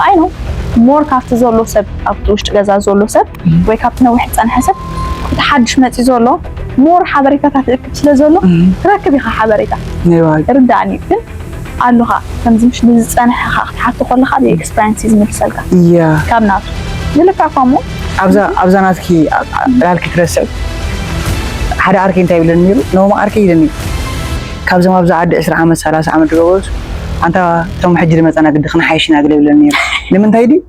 ኣይ ነው ሞር ካብቲ ዘሎ ሰብ ኣብቲ ውሽጢ ገዛ ዘሎ ሰብ ወይ ካብቲ ነዊሕ ዝፀንሐ ሰብ እቲ ሓድሽ መፂ ዘሎ ሞር ሓበሬታታት እክብ ስለ ዘሎ ትረክብ ኢኻ ሓበሬታ። ርዳእኒ ግን ኣሉኻ ከምዚ ምሽ ንዝፀንሐኻ ክትሓቶ ከለኻ ብኤክስፐሪንስ እዩ ዝምልሰልካ። ካብ ናቱ ዝልካ ከምኡ ኣብዛ ኣብዛ ናትኪ ዕላልኪ ክረስዕ ሓደ ዓርከይ እንታይ ይብለኒ ነይሩ? ነዎም ዓርከይ ይብለኒ ካብዞም ኣብዚ ዓዲ ዕስራ ዓመት ሰላሳ ዓመት ዝገበሩስ ኣንታ እቶም ሕጂ ዝመፀና ግዲ ክንሓይሽ ኢና ገለ ይብለኒ ነይሩ። ንምንታይ ድዩ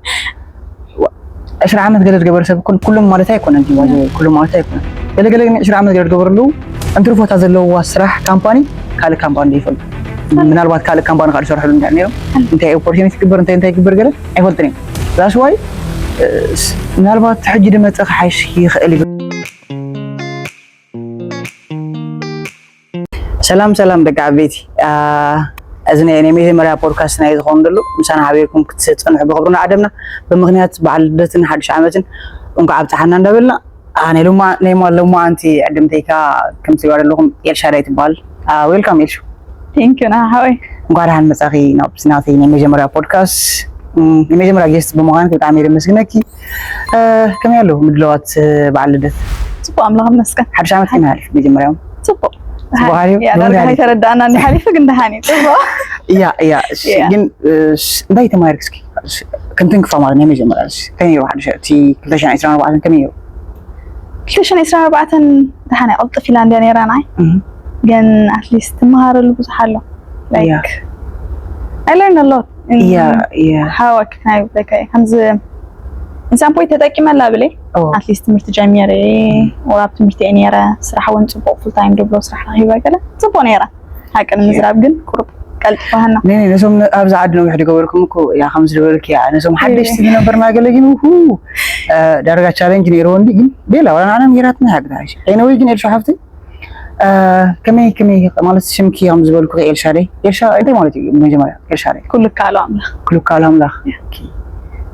ዕስራ ዓመት ገለ ዝገበረ ሰብ እኮ ኩሎም ማለት ኣይኮነን ድዩ? ኩሎም ማለት ኣይኮነን። ገለ ገለ ግን ዕስራ ዓመት ገለ ዝገበሩ ኣለዉ። እንትርፎታ ዘለዋ ስራሕ ካምፓኒ ካልእ ካምፓኒ ዘይፈልጡ ምናልባት ካልእ ካምፓኒ ካልእ ዝሰርሕሉ እንዳ ነይሮም እንታይ ኦፖርቹኒቲ ክግበር እንታይ እንታይ ክግበር ገለ ኣይፈልጥን እዮም። ዛስ ዋይ ምናልባት ሕጂ ድመፀ ክሓይሽ ይኽእል ይብል። ሰላም ሰላም ደቂ ዓበይቲ፣ እዚ ናይ ናይ መጀመርያ ፖድካስትና እዩ ዝኸውን ዘሎ። ምሳና ሓቢርኩም ክትፀንሑ ብኽብሪ ንዓደምና ብምኽንያት በዓል ልደትን ሓድሽ ዓመትን እንኳዕ ኣብፀሓና እንዳበልና ናይ ሎማ ናይ ማ- ሎማዓንቲ ዕድምተይካ ከም ትሪእዋ ዘለኹም ኤልሻዳይ ትበሃል። ዌልካም ኤልሹ። ቴንክ ዩ ናሃወይ። እንኳዕ ደሓን መፃኺ ናብ ናተይ ናይ መጀመርያ ፖድካስት። ናይ መጀመርያ ጌስት ብምዃንኪ ብጣዕሚ እየ ዘመስግነኪ። ከመይ ኣለዉ ምድላዋት በዓል ልደት? ፅቡቅ ኣምላኽ ይመስገን። ሓድሽ ዓመት ከመይ ሓሊፉ? መጀመርያ እውን ፅቡቅ። ፅቡቅ። ጽቡቅ ሓሊፉ። ያ ዳርጋ ኣይተረዳእናን ሓሊፉ ግን ደሓን እዩ። ፅቡቅ። እያ እያ። እሺ፣ እያ። ግን እሺ፣ እንታይ ተማሂርኪ እስኪ? እሺ፣ ክንትንክፋ ማለት ናይ መጀመርያ እሺ፣ ከመይ ነይሩ ሓድሽ እቲ ክልተ ሽሕን ዕስራን ኣርባዕተን ከመይ ነይሩ? ክልተ ሽሕን ዕስራን ኣርባዕተን ደሓን እያ ቅልጥፍ ኢላ እንድያ ነይራ ንዓይ። እህ፣ ግን ኣትሊስት ትመሃረሉ ብዙሕ ኣሎ። እያ። Like I learn a lot. እያ እያ። How I can like ከምዚ ኢንሳን ፖይንት ተጠቂመላ ብለይ ኦ ኣትሊስት ትምህርቲ ጀሚረ ወላ ኣብ ትምህርቲ እየ ነይረ። ስራሕ እውን ፅቡቅ ፉል ታይም ደብሎ ስራሕ ረኪበ ገለ ፅቡቅ ነይረ። ሓቂ ንምዝራብ ግን ቁሩብ ቀልጢፋ ሃና። ነይ ነይ ነሶም ኣብዚ ዓዲ ነዊሕ ዝገበርኩም እኮ እያ ከምዚ ዝበልክ እያ ነሶም ሓደሽቲ ዝነበርና ገለ ግን ውሁ ዳርጋ ቻለንጅ ነይርዎ እንዲ ግን ሌላ ዋላ ንዓና ነይራትና እያ ግዳ። ኤኒወይ ግን ኤልሹ ሓፍቲ ከመይ ከመይ ማለት ሽምኪ ከም ዝበልኩ ኤልሻዳይ ኤልሻ እንታይ ማለት እዩ መጀመርያ ኤልሻዳይ? ኩሉ ካሉ ኣምላኽ። ኩሉ ካሉ ኣምላኽ።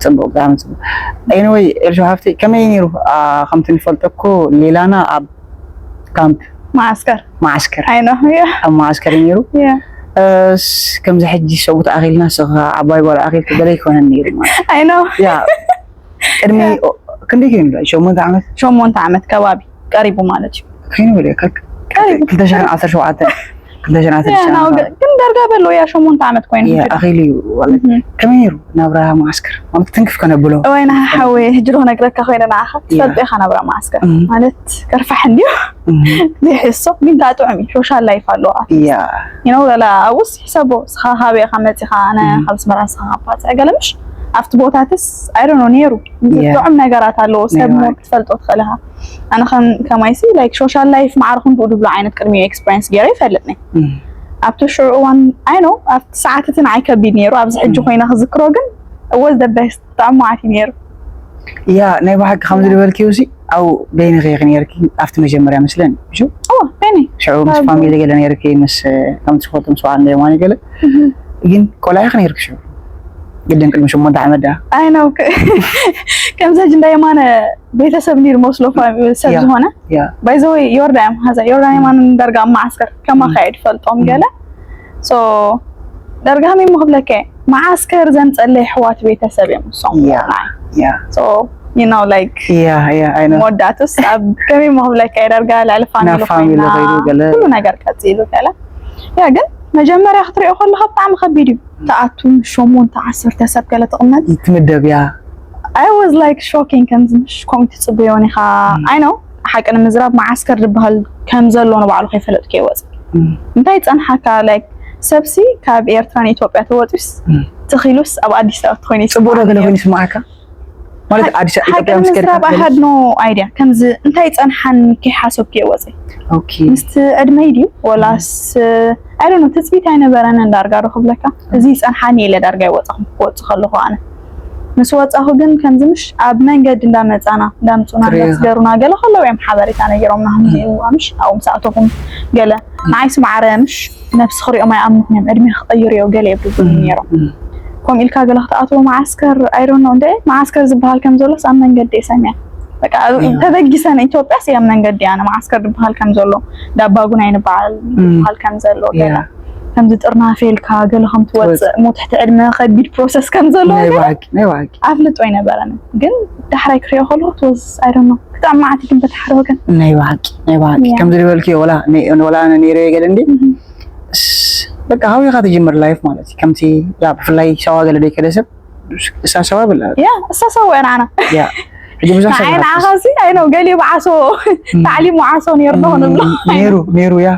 ጽቡቅ ብጣዕሚ ጽቡቅ። ኤኒወይ ኤልሻ ሓፍቲ ከመይ ነይሩ? ከምቲ ንፈልጦ እኮ ሌላና ኣብ ካምፕ መዓስከር መዓስከር ኣይ ነው ያ ኣብ መዓስከር ነይሩ። ከምዚ ሕጂ ሰብኡት ኣኺልና ስኻ ዓባይ ጓል ኣኺልካ ገለ ኣይኮነን ነይሩ ማለት ኣይ ነው ያ ቅድሚ ክንደይ ኮይኑ ሸሞንተ ዓመት ሸሞንተ ዓመት ከባቢ ቀሪቡ ማለት እዩ። ኮይኑ በለ ክልተ ሽሕን ዓሰርተ ሸውዓተን ክልተ ሽሕን ዓሰርተ ሸውዓተን ግን ዳርጋ በሎ ያ ሸሞንተ ዓመት ኮይኑ ኣኺሉ እዩ። ከመይ ነይሩ ናብራ መዓስከር ማለት ትንክፍ ከነብሎ ወይ ንሓወይ ሕጂ ዶ ክነግረካ ኮይነ ንዓኻ ትፈልጦ ኢኻ ናብራ መዓስከር ማለት ከርፋሕ እንድዩ ዘይሕሶ ግን ከዓ ጥዑም እዩ ሶሻል ላይፍ ኣለዎ። ያ you know ገለ ኣብኡስ ሕሰቦ ንስኻ ካበይ ኢኻ መፂኻ ኣነ ካብ ኣስመራ ንስኻ ካብ ባፅዕ ገለ ምሽ ኣብቲ ቦታትስ I don't know ነይሩ ጥዑም ነገራት ኣለዎ ሰብ ሞር ክትፈልጦ ትኽእል ኢኻ። ኣነ ከም ከማይሲ like social life ማዕረ ክንድኡ ድብሎ ዓይነት ቅድሚ ኤክስፐሪንስ ገይረ ይፈልጥ ነይ ኣብቲ ሽዑ እዋን I know ኣብቲ ሰዓትቲ ንዓይ ከቢድ ነይሩ ኣብዚ ሕጂ ኮይነ ክዝክሮ ግን it was the best ብጣዕሚ መዓት እዩ ነይሩ። ያ ናይ ብሓቂ ከምዚ ዝበልክዮ ሲ ኣብኡ በይንኺ ኢኺ ነይርኪ ኣብቲ መጀመርያ መስለኒ ምሹ? እወ በይነይ። ሽዑ ምስ ፋሚሊ ገለ ነይርኪ ምስ ከምቲ ዝፈልጦ ምስ በዓል እንዳ የማነ ገለ ግን ቆልዓ ኢኺ ነይርኪ ሽዑ ግድን ቅድሚ ሸሞንተ ዓመት ደኣ? ኣይ ነው ከምዚ ሕጂ እንዳ የማነ ቤተሰብ እንድዩ ዝመስሎ ሰብ ዝኾነ by the way ዮርዳ እዮም ሓዛ ዮርዳ የማነ ዳርጋ ኣብ መዓስከር ከማኻ እየ ዝፈልጦም ገለ so ዳርጋ ከመይ እሞ ክብለካ እየ መዓስከር ዘምፀለይ ኣሕዋት ቤተሰብ እዮም እሶም you know like መወዳእቱስ ኣብ ከመይ እሞ ክብለካ እየ ዳርጋ ልዕሊ ፋሚሊ ኮይና ኩሉ ነገር ቀፂሉ ገለ ያ ግን መጀመርያ ክትሪኦ ከለካ ብጣዕሚ ከቢድ እዩ ትኣቱ ሸሞንተ ዓሰርተ ሰብ ገለ ትቕመጥ ትምደብ እያ I was like shocking ከምዚ ምሽ ከምኡ ትፅበዮን ኢኻ I know ሓቂ ንምዝራብ መዓስከር ዝበሃል ከም ዘሎ ንባዕሉ ከይፈለጥኩ እየ ወፂ እንታይ ፀንሓካ like ሰብሲ ካብ ኤርትራ ንኢትዮጵያ ተወፂስ ትኺሉስ ኣብ ኣዲስ ኣበባ ትኾይኑ ፅቡቅ ዶ ገለ ኮይኑ ይስምዓካ ማለት ኣዲስ ኢትዮጵያ ምስ ከድካ I had no idea ከምዚ እንታይ ፀንሓኒ ከይሓሰብኩ እየ ወፂ ምስቲ ዕድመይ ድዩ ወላስ I don't know ትፅቢት ኣይነበረንን ዳርጋ ዶ ክብለካ እዚ ይፀንሓኒ ኢለ ዳርጋ ይወፃኹ ክወፅእ ከለኹ ኣነ ምስ ወፃኹ ግን ከምዚ ምሽ ኣብ መንገዲ እንዳመፃና እንዳምፁና እንዳስገሩና ገለ ከለዉ እዮም ሓበሬታ ነጊሮምና ከምዚ ምሽ ኣብኡ ምስ ኣተኹም ገለ ንዓይስ ማዕረ ምሽ ነብስኺ ሪኦም ኣይኣምኑኹን እዮም ዕድሜ ክቕይሩ እዮ ገለ የብልቡኒ ነይሮም ከምኡ ኢልካ ገለ ክትኣትዎ መዓስከር I don't know እንደ መዓስከር ዝበሃል ከም ዘሎስ ኣብ መንገዲ እየ ሰሚዐ በቃ ተበጊሰ ንኢትዮጵያስ እየ ኣብ መንገዲ ኣነ መዓስከር ዝበሃል ከም ዘሎ ዳባጉን ኣይንበዓል ዝበሃል ከም ዘሎ ገለ ከምዚ ጥርናፈ ኢልካ ገለ ከም ትወፅእ እሞ ትሕቲ ዕድመ ከቢድ ፕሮሰስ ከም ዘሎ ናይ ነገር ብሓቂ ናይ ብሓቂ ኣፍልጦ ኣይነበረን። ግን ዳሕራይ ክሪኦ ከለኹ ትወስ ኣይ ዶንት ኖ ብጣዕሚ መዓት ግን በቲ ሓደ ወገን ናይ ብሓቂ ናይ ብሓቂ ያ። ከምዚ ዝበልክዮ ወላ ነ- ወላ ኣነ ነይረ ገለ እንዲ ስ- በቃ ሃዊኻ ትጅምር ላይፍ ማለት እዩ። ከምቲ ያ ብፍላይ ሸዋ ገለ ደይከደ ሰብ እሳ ሸዋ ብላ ያ እሳሳው ኣና ያ ሕጂ ብዙሕ ሰብ ንዓይ ይሓስስ። ንዓኻሲ ኣይ ነው ገሊ ብዓሶ ታዕሊሙ ዓሶ ነይሩ ዶ ንብሎ ነይሩ ነይሩ ያ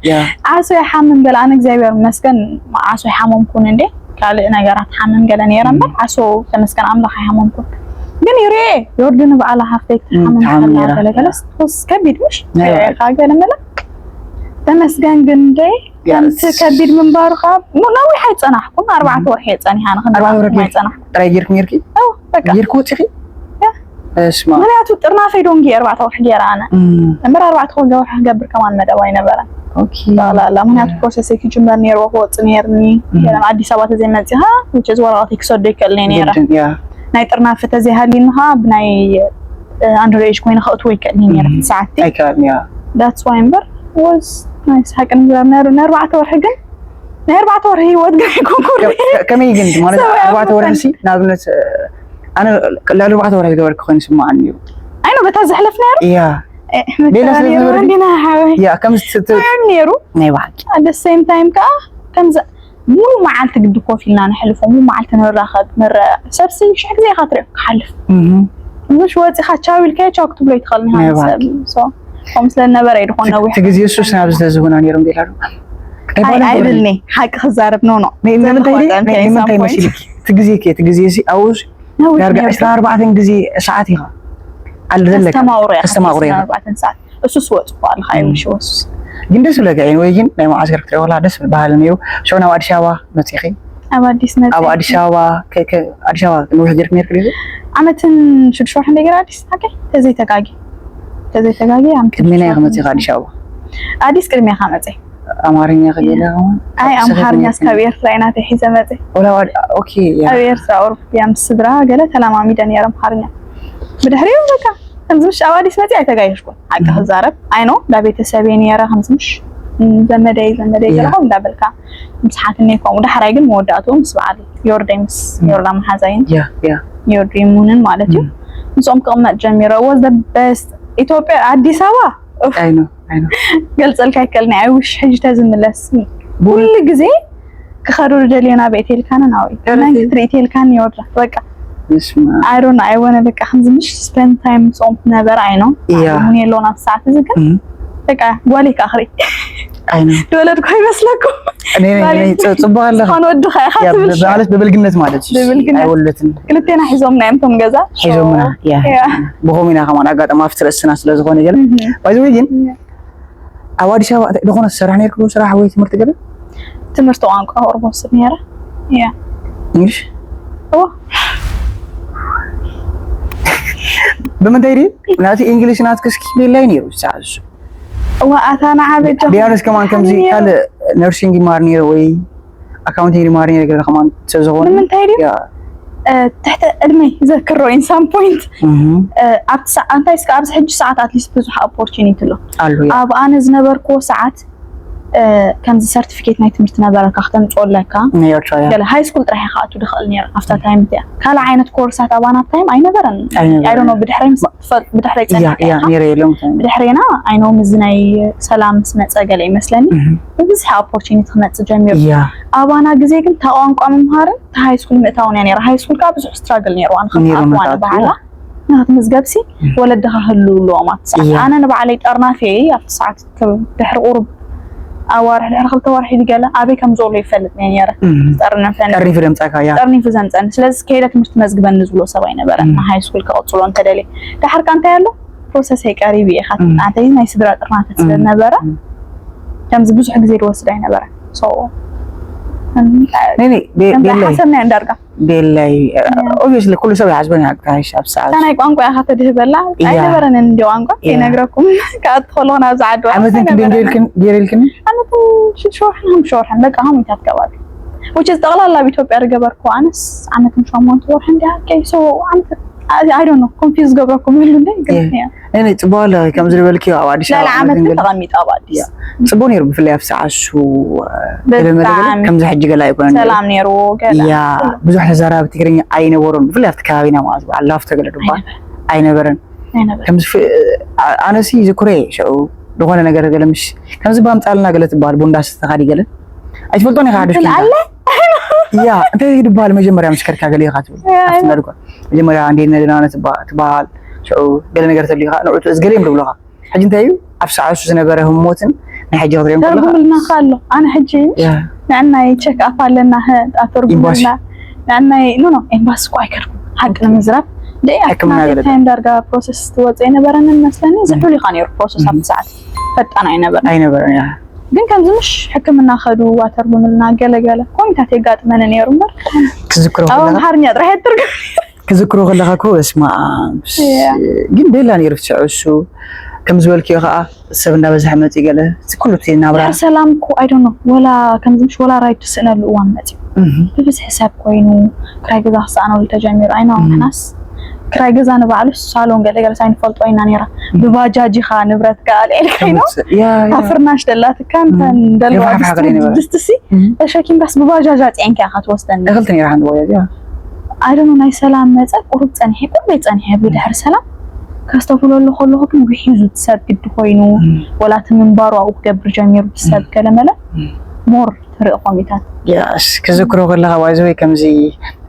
ያ ዓሶ ይሓምም ገለ ኣነ እግዚኣብሔር ይመስገን ዓሶ ይሓመምኩን እንዴ ካልእ ነገራት ሓምም ገለ ነይረ እምበር ዓሶ ተመስገን ኣምላኽ ኣይሓመምኩን ግን ይርኤ ዮርድን በዓላ ሃፍተይ ትሓምም ትሓምም ከላ ነይራ። ገለ ገለስ ስ ከቢድ ምሽ ናይ ካ ገለ መለ ተመስገን ግን እንዴ ያ፣ ከምቲ ከቢድ ምንባሩ ካብ ነዊሕ ኣይፀናሕኩን ኣርባዕተ ወርሒ የፀኒሓ ንክንዲ ኣርባዕተ ወርሒ ኣይፀናሕ ጥራይ ጌርኩም ጌርኪ በቃ ጌርኩ ወፂኺ ያ። እስማ ምክንያቱ ጥርናፈይ ዶንጊ ኣርባዕተ ወርሒ ገይረ ኣነ እም፣ እምበር ኣርባዕተ ወርሒ ክገብር ከማን መደብ ኣይነበረን ኦኬ ጠቕላላ ምክንያቱ ፕሮሰስ ክጅመር ነይርዎ ክወፅ ነይርኒ ገለ ኣዲስ ኣበባ ተዘይመፂኻ ውጭ ወረቐት ክሰዶ ይክእል ነይረ ግድን ያ ናይ ጥርናፈ ተዘይሃልዩኒ ከዓ ብናይ ኣንደር ኤጅ ኮይነ ከእትዎ ይክእል ነይረ ሰዓቲ ኣይከኣልን ያ ዳትስ ዋይ እምበር ወስ ናይ ሓቂ ንዛር ነሩ ናይ ኣርባዕተ ወርሒ ግን ናይ ኣርባዕተ ወርሒ ህይወት ግን ኣይኮንኩን ከ- ከመይ ግን ማለት ሰብኣዊ ኣርባዕተ ወርሒ ኣይኮንኩን። ሲ ንኣብነት ኣነ ላሉ ኣርባዕተ ወርሒ ዝገበርክ ኮይኑ ስማዓኒ እዩ ኣይኖ በታ ዘሕለፍ ነሩ ያ ቤላ ስለ ዝነበረ ዲና ሓወይ ያ ከም ስ- ት- ጥዑም ነሩ ናይ ብሓቂ ኣደ ሴም ታይም ከዓ ከምዚ ሙሉ መዓልቲ ግዲ ኮፍ ኢልና ንሕልፎ ሙሉ መዓልቲ ንራኸብ ንረ ሰብሲ ሽሕ ግዜ ኢኻ ትሪኦ ክሓልፍ እም፣ ምሽ ወፂኻ ቻው ኢልካዮ ቻው ክትብሎ ይትኽእል ናይ ንሃ ብሓቂ። ሰብ ከምኡ ስለ ዝነበረ እዩ ዝኾን ነዊሕ እቲ ግዜ እሱ ስናብ ዝተዝሁና ነይሮም ቤላ ዶ ኣይ ኣይብልኒ ሓቂ ክዛረብ ኖ ኖ ንምንታይ ዘንኾ ዲ- ጠንከይ ንምንታይ ሳፖይንት። መሲልኪ እቲ ግዜ ከ እቲ ግዜ ሲ ኣብኡ ነዊሕ ዳርጋ ነይሩ። ዕስራን ኣርባዕተን ግዜ ሰዓት ኢኻ ኣለ ዘለካ ተስተማቕሮ ኢኻ ተስተማቕሮ ኢኻ ሰዓት እሱስ ወፅኳ ኣለካ ኣይውሽ ወሱስ ግን ደስ ብለካ እዩ ወይ ግን ናይ መዓስከር ክትሪኦ ከላ ደስ በሃሊ ነይሩ። ሽዑ ናብ ኣዲስ ኣበባ መፂኺ ኣብ ኣዲስ መ ኣብ ኣዲስ ኣበባ ከ- ከ- ኣዲስ ኣበባ ንውሕ ጌርክ ነርክ ዲዩ ዓመትን ሽዱሽተ ወርሒ እንደገር ኣዲስ ሓቂ ተዘይተጋጊ ተዘይተጋጊ ዓመት ቅድሜና ኢኻ መፂኻ ኣዲስ ኣበባ ኣዲስ ቅድሜኻ መፀ ኣማርኛ ከገለ ኣይ ኣምሓርኛ እስካብ ኤርትራ ኢና ተሒዘ መፀ ወላ ዋድ- ኦኬ ያ ኣብ ኤርትራ ኦሮፕያ ምስ ስድራ ገለ ተለማሚደ ነይረ ኣምሓርኛ ብድሕሪኡ በቃ ከምዚ ምሽ ኣብ ኣዲስ መፅእ ኣይተጋየሽኩን ሓቂ ክዛረብ ኣይኖ እንዳ ቤተሰብ እየ ነይረ ከምዚ ምሽ ዘመደይ ዘመደይ ያ። ገለኹም እንዳበልካ ምስሓትኒ ከምኡ ዳሕራይ ግን መወዳእትኡ ምስ በዓል ዮርደይ ምስ ዮርዳ መሓዛይን ያ ያ ዮርዲ ሙንን ማለት እዩ ምስኦም ክቕመጥ ጀሚረ was the best ኢትዮጵያ ኣዲስ ኣበባ ኡፍ፣ ኣይኖ ኣይኖ ገልፀልካ ይከልኒ ኣይ ውሽ ሕጂ ተዝምለስ ኩሉ ግዜ ክኸዱ ደልዮ ናብ ኢቴልካን ናዊ ደረቴ። መን ክትርኢ ኢቴልካን ይወድራ በቃ ስማ I don't know I wanna በቃ ከምዚ ምሽ spend time ምስኦም ነበረ ኣይ ነው እያ። እውን የለውን ኣብ ሰዓት እዚ ግን እም፣ በቃ ጓል ይካ ክርኢ ኣይኖ ድወለድኩ ኣይመስለኩም እኔ እኔ- እኔ ጽ- ጽቡቅ ኣለኻ ዝኾነ ወድኻ ኢኻ ያ ትብል ማለት ብብልግነት ማለት እዩ ብብልግነት። ኣይወለትን ክልቴና ሒዞምና እዮም ቶም ገዛ ሒዞምና ያ ያ። ብኸምኡ ኢና ከማን ኣጋጣሚ ኣብቲ ርእስና ስለ ዝኾነ ገለ ባይዘወይ ግን ኣብ ኣዲስ ኣበባ እንታይ ዝኾነ ትሰርሕ ነርክ ስራሕ ወይ ትምህርቲ ገለ ትምህርቲ ቋንቋ ቁርብ ወስድ ነይረ ያ እንግሊሽ እዎ ብምንታይ ድዩ ናቲ እንግሊሽ ናትክ እስኪ ቤላይ ነይሩ ሰዓት እሱ እዋ ኣታ ንዓበጃ ቢያንስ ከማን ከምዚ ካልእ ነርሲንግ ይማር ነይረ ወይ ኣካውንቲንግ ይማር ነይረ ገለ ከማን ስለ ዝኾነ ንምንታይ ድዩ ያ እ፣ ትሕቲ ዕድመይ ዘክሮ in some point እህ ኣብቲ ሰዓ- እንታይ እስከ ኣብዚ ሕጂ ሰዓት ኣትሊስት ብዙሕ ኦፖርቹኒቲ ኣሎ ኣሎ ያ ኣብ ኣነ ዝነበርክዎ ሰዓት እ፣ ከምዚ ሰርቲፊኬት ናይ ትምህርቲ ነበረካ ክተምፅኦ ኣለካ ናይ ኤርትራ ያ ገለ ሃይ ስኩል ጥራሕ ኢኻ ኣቱ ድኽእል ነይረ ኣብታ ታይም እቲያ ካልእ ዓይነት ኮርሳት ኣባና ታይም ኣይነበረን ኣይነበረን። I don't know ብድሕረይ ምስ ትፈል- ብድሕረይ ያ ፀኒሕካ ያ ኢኻ ነይረ የሎም ብድሕሬና ኣይኖ ምዚ ናይ ሰላም ምስ መፀ ገለ ይመስለኒ እህ ብብዝሒ ኦፖርቹኒቲ ክመፅእ ጀሚሩ ያ ኣባና ግዜ ግን እታ ቋንቋ ምምሃርን እታ ሃይ ስኩል ምእታውን እያ ነይራ ሃይ ስኩል ከዓ ብዙሕ ስትራግል ነይርዋ ነይሩ ንክትኣትዋ መታቱ። ንባዕላ ንክትምዝገብሲ ወለድኻ ክህልው ኣለዎም ኣብቲ ሰዓት እያ። ኣነ ንባዕለይ ጠርናፊ ኣብቲ ሰዓት ከም ድሕሪ ቁሩብ ኣዋርሕ ድሕሪ ክልተ ወርሒ ገለ ኣበይ ከም ዘሎ ይፈልጥ እየ ነይረ እህ ጠርነፈኒ ጠሪፉ ደምጻካ ያ ጠርኒፉ ዘምፀኒ ስለዚ ከይደ ትምህርቲ መዝግበኒ ዝብሎ ሰብ ኣይነበረን እም። ንሃይ ስኩል ክቕፅሎ እንተደልየ ዳሕርካ እንታይ ኣሎ ፕሮሰስ ቀሪብ ኢኻ እም። ኣንተ ናይ ስድራ ጥርናፈት እም። ስለነበረ እም። ከምዚ ብዙሕ ግዜ ዝወስድ ኣይነበረ ነይ ነይ ቤ- ቤላይ ሓሰብና እንዳርጋ ቤላይ ኦብቪየስሊ ኩሉ ሰብ ይሓስበን ያቃሽ ኣብ ሰዓት እታ ናይ ቋንቋ ኢኻ ተድህበላ እያ። ኣይነበረንን እንዲ ቋንቋ እያ። ይነግረኩም ክኣቱ ከለኹ ናብዚ ዓዲ ዓመትን ክንደይ ገይርክን ገይርልክን ዓመትን ሽዱሽተ ወርሕን ሓሙሽተ ወርሕን በቃ ከምኡታት ከባቢ which is ጠቕላላ ኣብ ኢትዮጵያ ዝገበርኩ ኣነስ ዓመትን ሸሞንተ ወርሕን እንዲያ okay so ዓመት I don't know confuse ገብረኩም ይሉ እንደ ግን እየ። ነይ ነይ ጽቡቅ ኣሎ ከም ዝልበልኪ ኣብ ኣዲስ ልዕሊ ኣበባ ዓመት ዓመትን ግን ገለ- ተቐሚጠ ኣብ ኣዲስ እያ። ጽቡቅ ነይሩ። ብፍላይ ኣብ ሰዓት ሱ ገለ መለ ገለ ከምዚ ሕጂ ገለ ኣይኮነን ነይሩ። ሰላም ነይሩ ገለ ያ ብዙሕ ተዛራቢ ትግርኛ ኣይነበሮን። ብፍላይ ኣብቲ ከባቢና ማለት በዓል ላፍቶ ገለ ድባ ኣይነበረን። ከምዚ ኣነሲ ዝኩረ ሽዑ ዝኾነ ነገር ገለ ምሽ ከምዚ ባምጣልና ገለ ትበሃል ቡንዳ ስተኻዲ ገለ ኣይትፈልጦን ኢኻ ሓድሽ ኣለ ያ እንታይ ድበሃል መጀመርያ ምስ ከድካ ገለ ኢኻ ትብል ኣብቲ መድጓ መጀመርያ እንዴት ነህ ደህና ነህ ትበሃል ሽዑ ገለ ነገር ተብሊኻ ንዑ ትእዝ ገለ እዮም ድብሉኻ ሕጂ እንታይ እዩ ኣብ ሰዓሱ ዝነበረ ህሞትን ናይ ሕጂ ክትሪኦም ከለኻ ተርጉምልና ኣሎ ኣነ ሕጂ ንዕናይ ቸክ ኣፕ ኣለና ኣተርጉምልና ንዕናይ ኖ ኖ ኤምባሲ እኮ ኣይከድኩም ሓቂ ንምዝራብ ደይ ኣፍናታይም ዳርጋ ፕሮሰስ ትወፀ የነበረንን መስለኒ ዝሑል ኢኻ ነይሩ ፕሮሰስ ኣብቲ ሰዓት ፈጣን ኣይነበረ ኣይነበረን ያ ግን ከምዚ ምሽ ሕክምና ከዱ ኣተርጉምልና ገለገለ ኮሚታት የጋጥመኒ ነይሩ እምበር ክዝክሮ ኣብ ኣምሓርኛ ጥራሕ የትርጉም ክዝክሮ ከለኻ እኮ በስመ ኣብ ግን ቤላ ነይሩ ትስዕሱ ከም ዝበልክዮ ከዓ ሰብ እንዳበዝሐ መፂ ገለ ኩሉ እቲ ናብራ ድሕር ሰላም እኮ ኣይዶኖ ወላ ከምዚ ምሽ ወላ ራይድ ትስእነሉ እዋን መፂ ብብዝሒ ሰብ ኮይኑ ክራይ ገዛ ክሰኣነሉ ተጀሚሩ ኣይና ምክናስ ክራይ ገዛ ንባዕሉ ሳሎን ገለ ገለ ሳይንፈልጦ ኢና ነይራ ብባጃጅ ኢኻ ንብረት ከኣል ኤልካይኖ ካብ ፍርናሽ ደላትካ እንተን ደለዋ ድስቲ ሲ ተሸኪምካስ ብባጃጅ ኣፅዒንካ ኢኻ ትወስደኒ እኽልቲ ነይራ ሓንቲ ባጃጅ ኣይደኖ ናይ ሰላም መፀ ቁሩብ ፀኒሐ ቁርበይ ፀኒሐ ብድሕሪ ሰላም ከስተብህለሉ ከለኹ ግን ውሒዙ እቲ ሰብ ግዲ ኮይኑ ወላ እቲ ምንባሩ ኣብኡ ክገብር ጀሚሩ እቲ ሰብ ገለመለ ሞር ትርኢ ኮሚታት ክዝክሮ ከለካ ባይዘወይ ከምዚ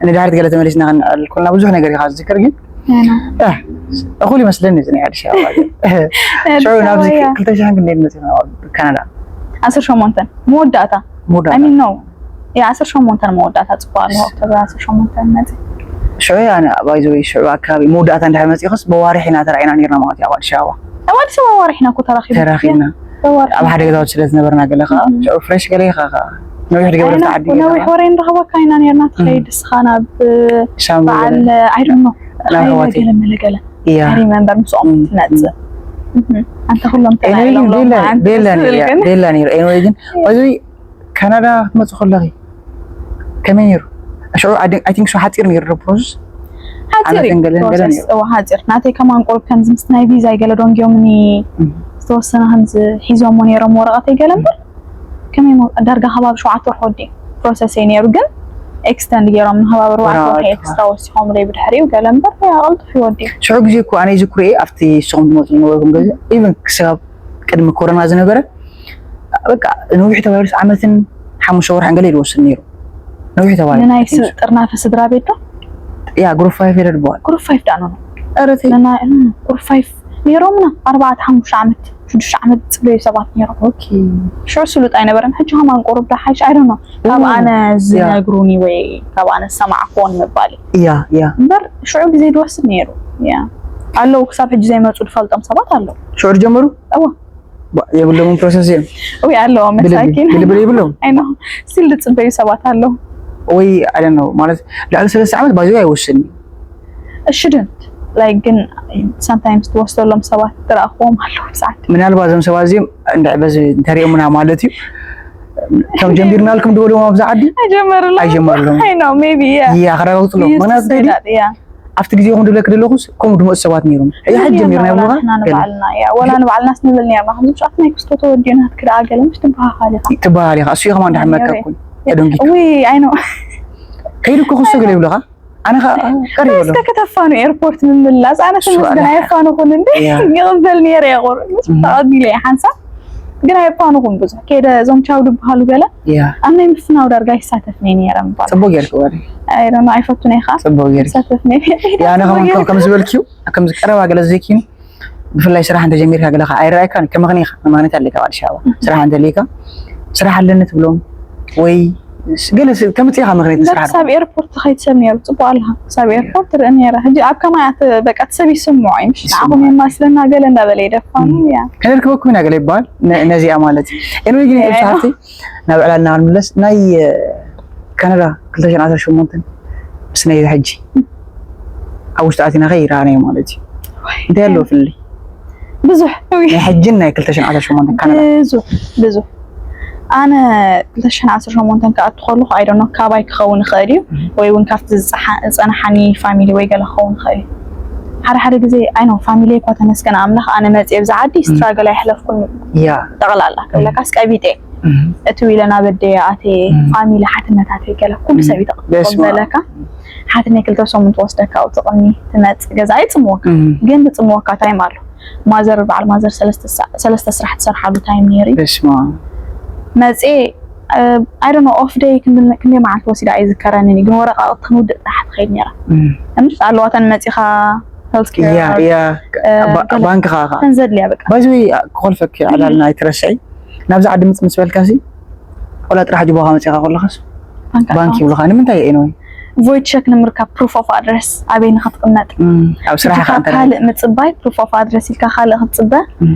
ንድሕሪት ገለ ተመሊስና ክንዕል ኮልና ብዙሕ ነገር ኢካ ዝዝክር ግን እኩል ይመስለኒ እዚ ናይ ኣዲስ ኣበባ ሽዑ ናብዚ ክልተ ሽሕን ክንደይ መፂና ካናዳ ዓሰርተ ሸሞንተ መወዳእታ ሚን ነው ዓሰርተ ሸሞንተ መወዳእታ ፅቡቅ ኣለዎ ኦክቶበር ዓሰርተ ሸሞንተ መፂ ሽዑ ኣነ ባይዘወይ ሽዑ ኣካባቢ መወዳእታ እንድሕር መፂእኩስ በዋርሕ ኢና ተራኢና ነርና ማለት እዩ ኣብ ኣዲስ ኣበባ ኣብ ኣዲስ ኣበባ ዋርሕ ኢና እኮ ተራኺብና ተራኺብና ኣብ ሓደ ገዛውቲ ስለ ዝነበርና ገለ ከዓ ሽዑ ፍሬሽ ገለ ኢኻ ከዓ ነዊሕ ድገብረ ዓዲ ነዊሕ ወረ ንረኽበካ ኢና ነርና ትኸይድ እስኻ ናብ በዓል ኣይደኖ ገለ መለ ገለ I remember ምስኦም ትመፅእ ኣንተ ኩሎም ቤላ ነይሩ ኤንወይ ግን እዚ ካናዳ ክትመፅእ ከለኺ ከመይ ነይሩ ሽዑ I think so ሓፂር ነይሩ ዶ ፕሮሰስ ሓፂር ሓፂር ናተይ ከማን ቁሩብ ከምዚ ምስ ናይ ቪዛ ይገለ ዶንጊዮምኒ ዝተወሰነ ከምዚ ሒዞሞ ነይሮም ወረቐተይ ገለ እምበር ከመይ ዳርጋ ከባቢ ሸውዓተ ወርሒ ወዲ ፕሮሰስ እዩ ነይሩ ግን ኤክስተንድ ገይሮም ንከባቢ ኣርባዕተ ወርሒ ኤክስትራ ወሲኾምለይ ብድሕሪኡ ገለ እምበር ኣቐልጥፍ ይወዲ ሽዑ ግዜ እኮ ኣነ ይዝክሮ እየ ኣብቲ ንስኹም ትመፁ ዝነበርኩም ገዛ ኢቨን ክሳብ ቅድሚ ኮሮና ዝነበረ በቃ ነዊሕ ተባሂሉስ ዓመትን ሓሙሽተ ወርሕን ገለ ይወስድ ነይሩ ነዊሕ ተባሂሉ ንናይ ጥርናፈ ስድራ ቤት ዶ ያ ግሩፕ ፋይፍ የለ ድበዋል ግሩፕ ፋይፍ ዳኖ ግሩፕ ፋይፍ ነይሮምና ኣርባዕተ ሓሙሽተ ዓመት ሽዱሽተ ዓመት ዝፅበዩ ሰባት ነይሮም ሽዑ ስሉጥ ኣይነበረን ሕጂ ከማን ቁሩብ ዳሓይሽ ኣይደኖ ካብ ኣነ ዝነግሩኒ ወይ ካብ ኣነ ዝሰማዕክዎ ንምባል እያ እያ እምበር ሽዑ ግዜ ዝወስድ ነይሩ እያ ኣለዉ ክሳብ ሕጂ ዘይመፁ ዝፈልጦም ሰባት ኣለዉ ሽዑ ዝጀመሩ እዋ የብሎምን ፕሮሰስ እዮም ወይ ኣለዎ መሳኪን ብልብል የብሎም ስቲል ዝፅበዩ ሰባት ኣለዉ ወይ ኣደነው ማለት ልዕሊ ሰለስተ ዓመት ባዚ ኣይወስድን እሽድንት ላይክ ግን ሳምታይምስ ትወስደሎም ሰባት ትረእኽዎም ኣለዉ ብሰዓት ምናልባት እዞም ሰባት እዚኦም እንድዕ በዚ እንተሪኦምና ማለት እዩ ከም ጀሚርናልኩም ድበልዎም ኣብዚ ዓዲ ኣይጀመሩሎም ኣይጀመሩሎም ያ ከረጋግፅሎም ምክንያቱ እንታይ ኣብቲ ግዜኹም ድብለክ ደለኹስ ከምኡ ድመፁ ሰባት ነይሮም ሕጂ ጀሚርና ይብሉኻ ወላ ንባዕልናስ ንብል ነርና ከምዚ ብዛዕት ናይ ክስቶ ተወዲኡ ናትክ ደኣ ገለ ምሽ ትበሃኻል ኢኻ ትበሃል ኢኻ እሱ እዩ ከማን ዳሕመካ ኩን ደንጊ ዊ ኣይኖ ከይዱ እኮ ክስቶ ገለ ይብሉኻ ኣነ ከዓ ቀሪበሉ እስከ ከተፋኑ ኤርፖርት ምምላስ ኣነ ስምስገን ኣየፋንኹን እንዲ ይቕበል ነይረ የቑር ተቐቢለ እየ ሓንሳብ ግን ኣየፋንኹን ብዙሕ ከይደ እዞም ቻው ዝበሃሉ ገለ ኣብ ናይ ምፍናው ዳርጋ ይሳተፍ ነይ ነይረ ምባል ፅቡቅ ጌርክ ወሪ ኣይረኖ ኣይፈቱን እየ ከዓ ፅቡቅ ጌርክ ይሳተፍ ነይ ኣነ ከም ዝበልክዩ ከም ቀረባ ገለ ዘይኪኑ ብፍላይ ስራሕ እንተጀሚርካ ገለካ ኣይረኣይካን ከመኽንኻ መኽንያት ኣለካ ኣብ ኣዲስ ኣበባ ስራሕ እንተልካ ስራሕ ኣለኒ ትብሎም ወይ ገለ ከምፅእኻ መኽንያት ስራሕ ክሳብ ኤርፖርት ትኸይድ ሰብ ነይሩ ፅቡቅ ኣለካ ክሳብ ኤርፖርት ትርኢ ነይረ ሕጂ ኣብ ከማይ በቃ ሰብ ይስምዖ እዩ ምሽ ንዓኹም የማስለና ገለ እንዳበለ ይደፋኑ እያ ከነርክበኩም ኢና ገለ ይበሃል ነዚኣ ማለት እዩ ኤንወይ ግን ኤልሳ ሓፍተይ ናብ ዕላልና ክንምለስ ናይ ካናዳ ክልተ ሽሕን ዓሰርተ ሸሞንተን ምስ ናይ ሕጂ ኣብ ውሽጢ ኣቲና ከ ይረኣናዮ ማለት እዩ እንታይ ኣለዎ ፍልልይ ብዙሕ ናይ ሕጅን ናይ ክልተ ሽሕን ዓሰርተ ሸሞንተን ካናዳ ብዙሕ ብዙሕ ኣነ ክልተ ሽሕን ዓሰርተ ሸሞንተን ክኣቱ ከለኹ ኣይደኖ ካባይ ክኸውን ይኽእል እዩ ወይ እውን ካብቲ ዝፀሓ- ዝፀናሓኒ ፋሚሊ ወይ ገለ ክኸውን ይኽእል እዩ ሓደ ሓደ ግዜ ኣይ ነው ፋሚሊ እኳ ተመስገን ኣምላኽ ኣነ መፅየ ብዛ ዓዲ ስትራግል ኣይሕለፍኩን ያ ጠቕላላ ክብለካስ ቀቢጠ እም፣ እቲ ዊለ ናብ ኣደየ ኣትየ እም። ፋሚሊ ሓትነታተይ ገለ ኩሉ ሰብ ይጠቕም በስመ ኣብ። በለካ ሓትነይ ክልተ ሰሙን ትወስደካ ኣብቲ ቅድሚ ትመፅእ ገዛ ኣይፅምወካ እም፣ ግን ዝፅምወካ ታይም ኣሎ ማዘር በዓል ማዘር ሰለስተ ሳ- ሰለስተ ስራሕ ትሰርሓሉ ታይም ነይሩ በስመ ኣብ። መፅየ ኣይዶኖ ኦፍ ደይ ክንደይ መዓልቲ ወሲዳ ኣይዝከረንን እዩ ግን ወረቃቅቲ ክንውድእ ጥራሕ ትኸይድ ነይራ እም፣ እምሽ ኣለዋተን መፂኻ ሄልት ያ ኬር ያ እ፣ ባ- ገለ- ባንክ ኻ ኻ ተን ዘድልያ በቃ ባይዚ ክኾልፈክ ዕላልና ኣይትረስዒ ናብዚ ዓዲ ምፅ ምስ በልካ ሲ ቆላ ጥራሕ ጅቦኻ መፂኻ ከለኻስ ባንክ ይብሉኻ ንምንታይ እየ ነው ቮይድ ቸክ ንምርካብ ፕሩፍ ኦፍ ኣድረስ ኣበይ ንክትቅመጥ እም፣ ኣብ ስራሕኻ እጅኻ እንተ ካልእ ምፅባይ ፕሩፍ ኦፍ ኣድረስ ኢልካ ካልእ ክትፅበ እም፣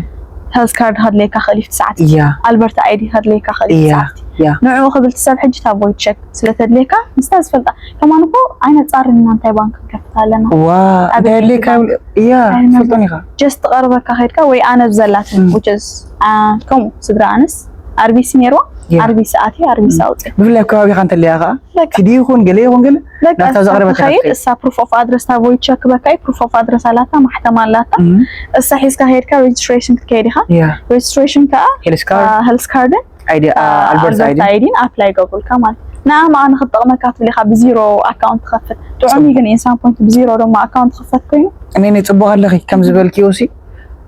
ሄልት ካርድ ከድልየካ ክእሊፍቲ ሰዓት እያ ኣልበርት ኣይዲ ከድልየካ ክእሊፍቲ እያ ሰዓት እያ ንዕኡ ክብል ትሰብ ሕጂ እታ ቮይድ ቸክ ስለተድልየካ ምስታ ዝፈልጣ ከማን እኮ ኣይነፃርና እንታይ ባንክ ንከፍት ኣለና ዋ ኣበይ እንታይ ይብል የድልየካ ባንክ? እያ ኣይነግርም። ትፈልጦን ኢኻ ጀስት ቀርበካ ከድካ ወይ ኣነ ብዘላትን እም። which is ከምኡ ስድራ ኣንስ ኣርቢሲ ነይርዋ ያ። ኣርቢሲ ኣትየ ኣርቢሲ ኣውፅእ ብፍላይ ኣብ ከባቢኻ እንተለያ ከዓ በቃ ኪዲ ይኹን ገለ ይኹን ገለ በቃ ናብታ እሳ ዘቕረበካ ትኸይድ ትኸይድ። እሳ ፕሩፍ ኦፍ ኣድረስ እታ ቮይድ ቸክ በካ ፕሩፍ ኦፍ ኣድረስ ኣላታ ማሕተም ኣላታ እም፣ እሳ ሒዝካ ከድካ ሬጅስትሬሽን ክትከይድ ኢኻ ያ ሬጅስትሬሽን ከዓ ሄልስ ካርድ ሄልስ ካርድን ኣይዲ ኣልበርት ኣይዲ ኣይዲን ኣፕላይ ገብሩልካ ማለት ንኣ መኣ ንክትጠቕመካ ትብሊካ ብዚሮ ኣካውንት ትኸፍት ጥዑም እዩ ግን ኢንሳን ፖይንት ብዚሮ ድማ ኣካውንት ክፈት ኮይኑ እኔ ጽቡቕ ኣለኺ ከም ዝበልክዮ ሲ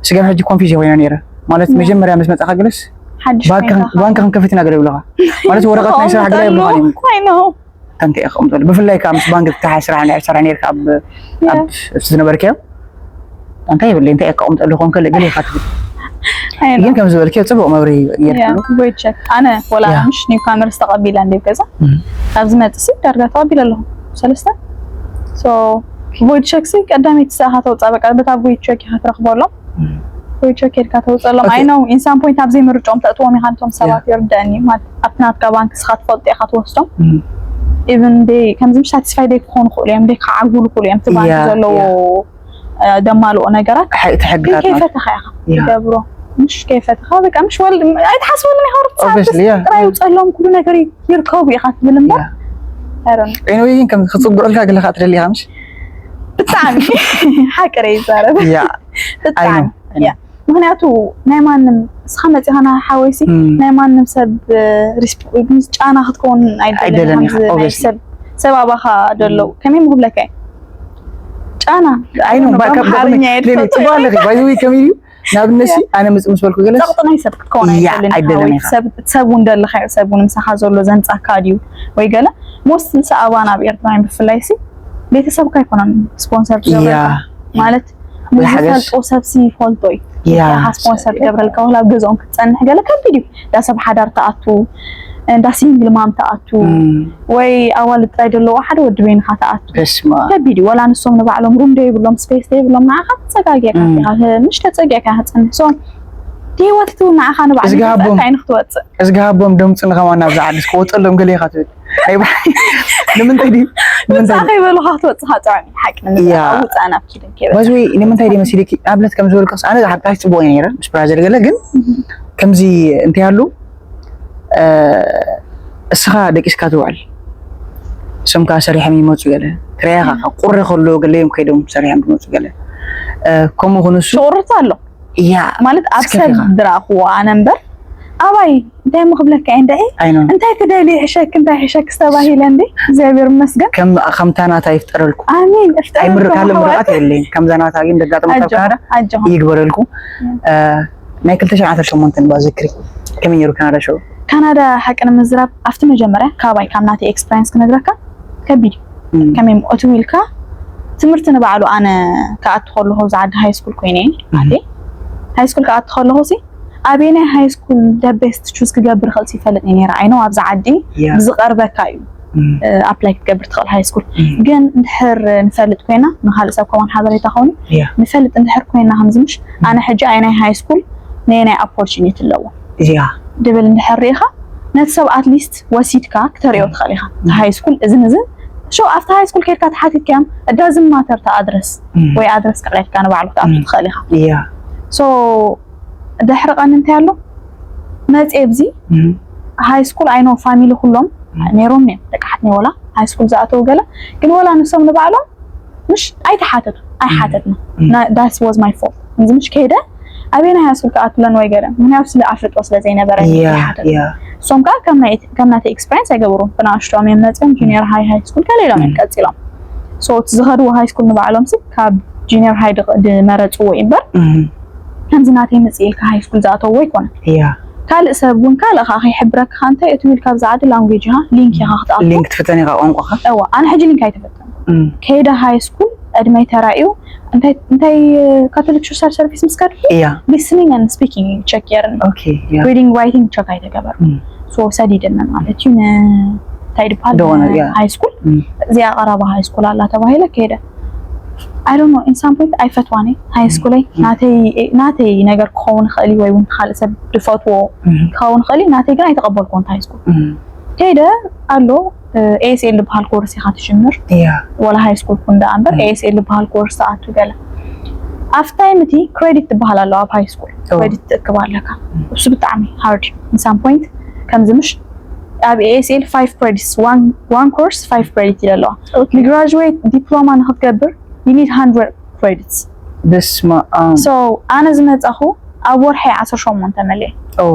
ስጋብ ሕጂ ኮንፊዝ ኮይነ ነይረ ማለት መጀመርያ ምስ መጻኻ ግለስ ሓድሽ ባንክ ኮይንካ ባንክ ክንከፍት ኢና ገለ ይብለኻ ማለት ወረቐት ናይ ስራሕ ገለ ይብለኻ እዮም I know እንታይ እየ ከቕምጠሉ ብፍላይ ከዓ ምስ ባንክ ዝተሓ ስራሕ ናይ ስራሕ ነርካ ኣብ ኣብ ዝነበርክዮ እንታይ ይብለ እንታይ እየ ከቕምጠሉ ኮን ከለ ገለ ኢኻ ትብል ግን ከም ዝበልክዮ ጽቡቕ መብሪ ነርክሉ ቮይድ ቸክ ኣነ ወላ ያ። ምሽ ኒው ካመርስ ተቐቢላ እንደ ገዛ እም። ካብ ዝመጽእ ሲ ዳርጋ ተቐቢለ ኣለኹ ሰለስተ ሶ ቮይድ ቸክ ሲ ቀዳመይቲ ሰኣኻ ተውፃእ በቃ በታ ቮይድ ቸክ ኢኻ ትረኽበሎም እም። ቮይድ ቸክ ኢልካ ተውፀሎም ኦኬ። ኣይ ነው ኢንሳን ፖይንት ኣብ ዘይምርጫኦም ተእትዎም ኢኻ ነቶም ሰባት ይርድኣኒ ማለት ኣብቲ ናትካ ባንክ ስኻ ትፈልጦ ኢኻ ትወስዶም እም። ኢቨን ደ ከምዚ ምሽ ሳቲስፋይ ደይ ክኾኑ ክእሉ እዮም ደይ ክዓጉሉ ክእሉ እዮም እቲ ባንክ ያ፣ ዘለዎ ያ። እ፣ ደማልኦ ነገራት ሕጊ- እቲ ግን ሕግታት ማለት ከይፈተኻ ኢኻ ያ። ትገብሮ ምሽ ከይፈተኻ በቃ ምሽ ወል ኣይትሓስበሉን ኢኻ ወርት Obviously, yeah. ጥራይ ውፀሎም ኩሉ ነገር ይርከቡ ኢኻ ትብል እምበር ያ። I don't know። ኤኒዌይ ግን ከም ክፅጉዑልካ ገለካ ትደሊ ኢኻ ምሽ ብጣዕሚ ሓቂ ረ ይዛረብ ያ ብጣዕሚ I know. ያ ምክንያቱ ናይ ማንም እስኻ መፂኻ ና ሓወይሲ እም። ናይ ማንም ሰብ ሪስፖ- ምስ ጫና ክትከውን ኣይደለን ኣይደለን ኢኻ፣ ከምዚ ናይ obviously. ሰብ ሰባባኻ ደለዉ ከመይ ምክብለካ እዩ? ጫና ኣይ ነው በኣምሓርኛ እየ ጽቡቅ ኣለኺ ባይዘዊ ከመይ እዩ ንኣብነት ሲ ኣነ ምጽእ ምስ በልኩ ገለስ ፀቕጢ ናይ ሰብ ክትከውን ያ፣ ኣይደልን ኣይደልን ሓወይ ኢኻ። ሰብ ሰብ እውን ደለኻ ሰብ እውን ምሳኻ ዘሎ ዘንጻካ ድዩ ወይ ገለ ሞስት ሰኣባን ኣብ ኤርትራን ብፍላይ ሲ ቤተሰብካ ኣይኮነን ስፖንሰር ያ ዝገብረካ ማለት ወይ ሓገዝ። ንዝፈልጦ ሰብ ሲ ይፈልጦ እዩ ያ ኢኻ ስፖንሰር ትገብረልካ ወላ ኣብ ገዝኦም ክትጸንሕ ገለ ከቢድ እዩ እንዳ ሰብ ሓዳር ተኣቱ እንዳ ሲንግል ማም ተኣቱ እም፣ ወይ ኣዋልድ ጥራይ ዘለዋ ሓደ ወዲ በይንኻ ተኣቱ በስመ ኣብ ከቢድ እዩ ወላ ንሶም ንባዕሎም ሩም ደይብሎም ስፔስ ደይብሎም ንዓኻ ተጸጋጊዕካ እም። ኢኻ ምሽ ተጸጊዕካ ኢኻ ትጸንሕ ሶ እቲ ህይወት እቲ እውን ንዓኻ ንባዕሉ እዝጊ ሃቦም። ይገዝኣካ እዩ ንክትወጽእ እዝጊ ሃቦም ደምፁ ንኸማን ናብዛ ዓዲ እስከ ወፀሎም ገለ ኢኻ ትብል ናይ ብሓቂ ንምንታይ ድዩ ንምንታይ ውፃእ ድዩ ከይበሉኻ ክትወፅእ ከዓ ጥዑም እዩ ሓቂ ንምዝራብ ያ። ኣብ ውፃእ ናብ ኪድን ከይበል ባይዘወይ ንምንታይ ድዩ መሲልኪ ኣብነት ከም ዝበልኩስ ኣነ ሓቂ ጽቡቅ እየ ነይረ ምስ ብራዘር ገለ ግን ከምዚ እንታይ ኣሉ እ፣ እስኻ ደቂስካ ትውዕል እሶም ከዓ ሰሪሖም ይመፁ ገለ ትረያኻ ቁሪ ከሎ ገለ እዮም ከይዶም ሰሪሖም ዝመፁ ገለ እ፣ ከምኡ ኹን እሱ ሽቁርት ኣሎ እያ ማለት ኣብ እስከ ሰብ ኢኻ። ድረእኽዎ ኣነ እምበር ኣባይ እንታይ ምክብለካ እየ እንድዒ ኣይኖ እንታይ ትደልዩ ሕሸክ እንታይ ሕሸክ ዝተባሂለ እንዲ እግዚኣብሔር ይመስገን ከም ከምታ ናታ ይፍጠረልኩ ኣሚን እፍጠረልኩም ኣይምር ካልእ ኣሕዋት። ምርቃት የለኝ ከምዛ ናታ ግን ደጋጥመካ ኣብ ኣጆኹም፣ ካናዳ ኣጆኹም። ይግበረልኩ እ፣ ናይ ክልተ ሽሕን ዓሰርተ ሸሞንተን ባዘክሪ ከመይ ነይሩ ካናዳ ሸው ካናዳ ሓቂ ንምዝራብ ኣብቲ መጀመርያ ካባይ ካብ ናተይ ኤክስፐሪንስ ክነግረካ ከቢድ እዩ እም፣ ከመይ ምቆት ኢልካ ትምህርቲ ንባዕሉ ኣነ ክኣቱ ከለኹ ኣብዚ ዓዲ ሃይ ስኩል ኮይነ እየ ኣትየ ሃይ ስኩል ክኣቱ ከለኹ ሲ ኣበየናይ ሃይ ስኩል ደ ቤስት ቹዝ ክገብር ክእል ይፈልጥ እየ ነይረ ኣይኖ ኣብዚ ዓዲ ያ፣ ብዝቀርበካ እዩ እም፣ ኣፕላይ ክትገብር ትኽእል ሃይ ስኩል እም፣ ግን እንድሕር ንፈልጥ ኮይና ንካልእ ሰብ ከማን ሓበሬታ ከውን ያ፣ ንፈልጥ እንድሕር ኮይና ከምዚ ምሽ ኣነ ሕጂ ኣይ ናይ ሃይ ስኩል ናይ ናይ ኦፖርቹኒቲ ኣለዎ እዚኣ ድብል እንድሕር ርኢኻ ነቲ ሰብ ኣትሊስት ወሲድካ ክተሪኦ ትኽእል ኢኻ እቲ ሃይ ስኩል እዝን እዝን ሾ ኣብቲ ሃይ ስኩል ከድካ ተሓቲትካዮም እዳዝን ማተር ተ ኣድረስ እም፣ ወይ ኣድረስ ክዕለልካ ንባዕሉ ክትኣቱ እም። ትኽእል ኢኻ እያ ሶ ድሕሪ ቀን እንታይ ኣሎ መፅየ ብዚ እም፣ ሃይ ስኩል ኣይኖ ፋሚሊ ኩሎም ነይሮም እዮም ደቂ ሓትኒ ወላ ሃይ ስኩል ዝኣተው ገለ ግን ወላ ንሶም ንባዕሎም ምሽ ኣይተሓተቱ ኣይሓተትና። That was my fault። እዚ ምሽ ከይደ ኣበየናይ ሃይስኩል ክኣትለን ወይ ገለ፣ ምክንያቱ ስለ ኣፍልጦ ስለ ዘይነበረ። ያ ኣይሓተት። ያ እሶም ከዓ ከም ናይ- ከም ናተይ ኤክስፐሪንስ ኣይገበሩን። ብንኣሽቶም እዮም መፅኦም፣ ጁኒየር ሃይ፣ ሃይስኩል ገለ ኢሎም እዮም ቀፂሎም። So እቲ ዝኸድዎ ሃይስኩል ንባዕሎም ሲ ካብ ጁኒየር ሃይ ድመረፅዎ እዩ እምበር እም፣ ከምዚ ናተይ ምፅእ ኢልካ ሃይስኩል ዝኣተዎ ኣይኮነን። ያ ካልእ ሰብ እውን ካልእ ከዓ ከይሕብረካ እንታይ እቲ ብል ካብዚ ዓዲ ላንጉጅ ኢኻ ሊንክ ኢኻ ክትኣቱ። ሊንክ ትፍተን ኢኻ ቋንቋኻ። እዋ ኣነ ሕጂ ሊንክ ኣይተፈተንኩ። እም፣ ከይደ ሃይ ስኩል ዕድመይ ተራእዩ እንታይ እንታይ ካቶሊክ ሶሻል ሰርቪስ ምስ ከድኩ እያ listening and speaking check ገይርኒ። ኦኬ ያ Reading writing check ኣይተገበሩ። እም፣ So ሰዲደኒ ማለት እዩ። ንታይ ድበሃል ደወነ፣ ያ። ሃይ ስኩል እም፣ እዚኣ ቀረባ ሃይ ስኩል ኣላ ተባሂለ ከይደ። I don't know in some point ኣይፈትዋን እየ ሃይ ስኩለይ። ናተይ ናተይ ነገር ክኸውን ይኽእል እዩ ወይ እውን ካልእ ሰብ ዝፈትዎ እም፣ ክኸውን ይኽእል እዩ። ናተይ ግን ኣይተቐበልኩን ሃይ ስኩል። እም፣ ከይደ ኣሎ ኤስኤል ዝበሃል ኮርስ ኢኻ ትጅምር እያ ወላ ሃይ ስኩል ኩን ደኣ እምበር እም። ኤስኤል ዝበሃል ኮርስ ትኣቱ ገለ ኣብቲ ታይም እቲ ክሬዲት ትበሃል ኣለዋ ኣብ ሃይ ስኩል እዎ። ክሬዲት ትእክብ ኣለካ። እሱ ብጣዕሚ ሃርድ። In some point ከምዚ ምሽ ኣብ ኤስኤል ፋይቭ ክሬዲትስ ዋን ኮርስ ፋይቭ ክሬዲት ኢለ ኣለዋ። ንግራጅዌት ዲፕሎማ ንክትገብር you need hundred credits። በስመ ኣብ So ኣነ ዝመፃኹ ኣብ ወርሒ ዓሰርተ ሸሞንተ መሊአ። ኦ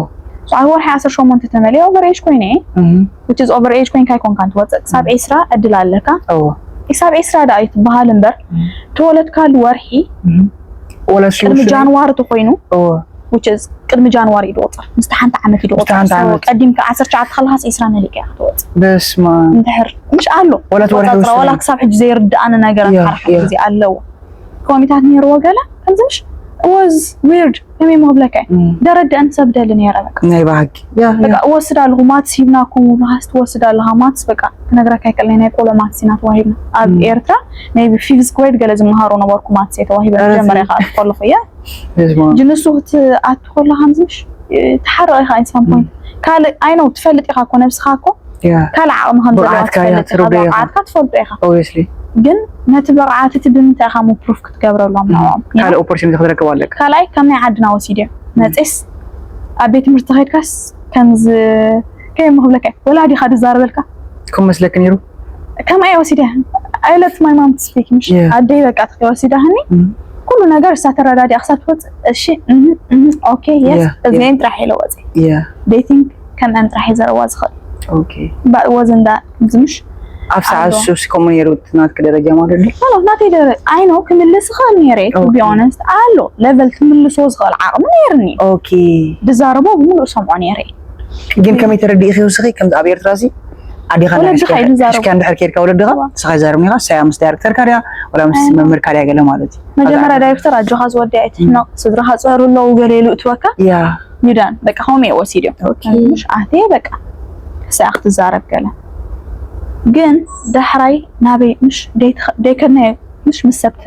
So ኣብ ወርሒ ዓሰርተ ሸሞንተ ተመሊአ ኦቨር ኤጅ ኮይነ እየ። እም፣ Which is over age ኮይንካ ኣይኮንካን ትወፅእ። ክሳብ ዒስራ ዕድል ኣለካ። ኦ ክሳብ ዒስራ ደኣ እዩ ትበሃል እምበር እም፣ ተወለድካሉ ወርሒ እም፣ ወላ እሱ ቅድሚ ውስን- ጃንዋሪ ተኮይኑ ኦ which is ቅድሚ ጃንዋሪ እዩ ዝወፅእ። ምስቲ ሓንቲ ዓመት እዩ ምስቲ ሓንቲ ዝወፅእ። So ዓመት። ቀዲምካ ዓሰርተ ትሽዓተ ከለኻስ ዒስራ መሊእካ ኢኻ ትወፅእ። በስመ ኣብ እንድሕር ምሽ ኣሎ ወላ እቲ ወርሒ ቆፃፅራ ውስን ወላ እዩ። ክሳብ ሕጂ ዘይርድኣኒ ነገር ያ፣ ሓደ ሓደ ያ። ግዜ ኣለዎ። ኮሚታት ነይርዎ ገለ ከምዚ ምሽ was weird ከመይ መብለካ እም፣ ደረድአን ሰብ ደሊ ነይረ በቃ ናይ ባህጊ ያ ያ በቃ እወስድ ኣለኹ ማትስ ሂብናኩም ብሃስ ትወስድ ኣለኻ ማትስ በቃ ክነግረካ ይክእል ናይ ቆሎ ማትስ ኢና ተዋሂብና ኣብ እም። ኤርትራ maybe ፊፍዝ ግሬድ ገለ ዝመሃሮ ነበርኩ ማትስ እየ ተዋሂበ ኧረ መጀመርያ እሱ- ከዓ ትፈልኹ እያ በስመ ኣብ ጅንሱ ክትኣቱ ከለካ ምዝምሽ ትሓርቕ ኢኻ ኢንሳን ፖይንት ካልእ ኣይነው ትፈልጥ ኢኻ እኮ ነብስኻ እኮ ያ ካልእ ዓቕሚ ከም ዘለዋ ብቕዓትካ ትፈልጥ እያ ኢኻ ትርዶ ኢኻ ብቕዓትካ ትፈልጦ ኢኻ ኦብቪስሊ ግን ነቲ ብቕዓትቲ ብምንታይ ኢኻ ሙ ፕሩፍ ክትገብረሎም ንዕኦም you know? ካልእ ኦፖርቹኒቲ ክትረክብ ኣለካ ካልኣይ ካብ ናይ ዓድና ወሲድዮ መፅስ ኣብ ቤት ትምህርቲ ከይድካስ ከምዚ ከየም ክብለካ ወላዲኻ ዝዛረበልካ ከም መስለክ ነይሩ ከምኣ እየ ወሲደ I let my mom speak ምሽ Yeah. ኣደይ በቃ ተኸይ ወሲዳህኒ እም፣ ኩሉ ነገር እሳ ተረዳዲኣ ክሳብ ትወፅእ እሺ እህ፣ እህ፣ ኦኬ የስ Yeah, እዚአን ጥራሕ ኢለ ወፅእ ያ they think ከምአን ጥራሕ እዩ ዘረዋ ዝኽእል ኦኬ but wasn't that ዝምሽ ኣብ ሰዓት ኣሎ። ሱስ ከምኡ ነይሩ እቲ ናትክ ደረጃ ማለት ድዩ ሎ ናተይ ደረ I know ክምልስ ይኽእል ነይረ to be Okay. honest ኣሎ ሌቨል ክምልሶ ዝኽእል ዓቕሚ ነይርኒ ኦኬ ድዛረቦ ብምሉእ ሰምዖ ነይረ ግን ከመይ ተረዲእኺ ውስኺ ከምዚ ኣብ ኤርትራ ሲ ኣዴኻ ወለድኻ ንእሽተይ እዩ ዝዛረቡ። እሽካ እንድሕር ከይድካ ወለድኻ እዋ። ንስኻ ይዛረብኒ ኢኻ ንሳያ ምስ ዳይረክተርካ ድያ ወላ ምስ ኣይዋ። መምህርካ ድያ ገለ ማለት እዩ መጀመርያ ዳይሬክተር ኣጆኻ ዝወዲ ኣይትሕመቕ ስድራኻ ፀሩ ኣለዉ ገለ ኢሉ እትወካ ያ ዩዳን በቃ ከምኡ እየ ወሲድዮም ኦኬ። ምሽ ኣቴ በቃ ሰኣ ክትዛረብ ገለ ግን ዳሕራይ ናበይ ምሽ ደይከድናዮ ምሽ ምስ ሰብቲ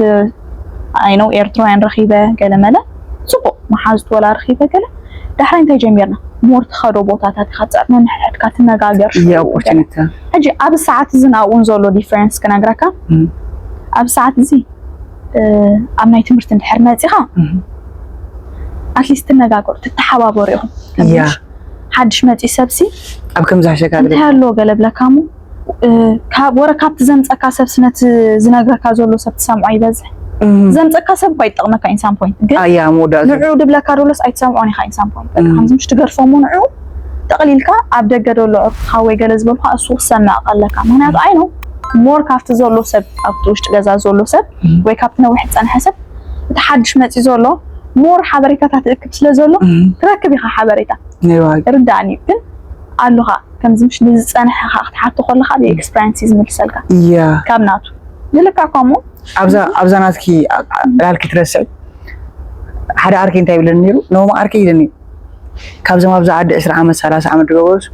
ኣይነው ኤርትራውያን ረኺበ ገለ መለ ፅቡቅ መሓዝቲ ወላ ረኺበ ገለ ዳሕራይ እንታይ ጀሚርና ሞር ትኸዶ ቦታታት ኢኻ ትፀር ነንሕድሕድካ ትነጋገር እያ ሽዑ ገለ። ኦፖርቹኒቲ ሕጂ ኣብ ሰዓት እዚ ንኣብኡን ዘሎ ዲፈረንስ ክነግረካ እም። ኣብ ሰዓት እዚ እ፣ ኣብ ናይ ትምህርቲ እንድሕር መፂኻ እም። ኣትሊስት ትነጋገሩ ትተሓባበሩ ኢኹም እያ ሓድሽ መፂ ሰብሲ ኣብ ከም ዝሓሸካ እንታይ ኣሎ ገለ ብለካሙ እ፣ ካብ ወረ ካብቲ ዘምፀካ ሰብሲ ነቲ ዝነግረካ ዘሎ ሰብ ትሰምዖ ይበዝሕ ዘምፀካ ሰብ እኳ ይጠቕመካ ኢንሳን ፖይንት ግን ኣያ መወዳእቱ ንዑ ድብለካ ደሎስ ኣይትሰምዖን ኢኻ ኢንሳን ፖይንት በቃ እም። ከምዚ ምሽ ትገድፎ ምንዑ ጠቕሊልካ ኣብ ደገ ደሎ ዕርክኻ ወይ ገለ ዝበልካ እሱ ክሰምዕ ኣለካ ምክንያቱ ኣይ ነው ሞር ካብቲ ዘሎ ሰብ ኣብቲ ውሽጢ ገዛ ዘሎ ሰብ እም። ወይ ካብቲ ነዊሕ ዝፀንሐ ሰብ እቲ ሓድሽ መፂ ዘሎ ሞር ሓበሬታታት እክብ ስለ ዘሎ እም። ትረክብ ኢኻ ሓበሬታ ናይ ዋጋ ርዳእኒ ግን ኣለኻ ከምዚ ምሽ ንዝፀንሐ ኻ ክትሓቶ ከለኻ ብኤክስፐሪንስ እዩ ዝምልሰልካ እያ ካብ ናቱ ንልካ ከምኡ ኣብዛ ኣብዛ ናትኪ ዕላልኪ ትረስዕ ሓደ ዓርከይ እንታይ ይብለኒ ነይሩ ነሞ ዓርከይ ይለኒ ካብዞም ኣብዚ ዓዲ ዕስራ ዓመት ሰላሳ ዓመት ዝገበሩስ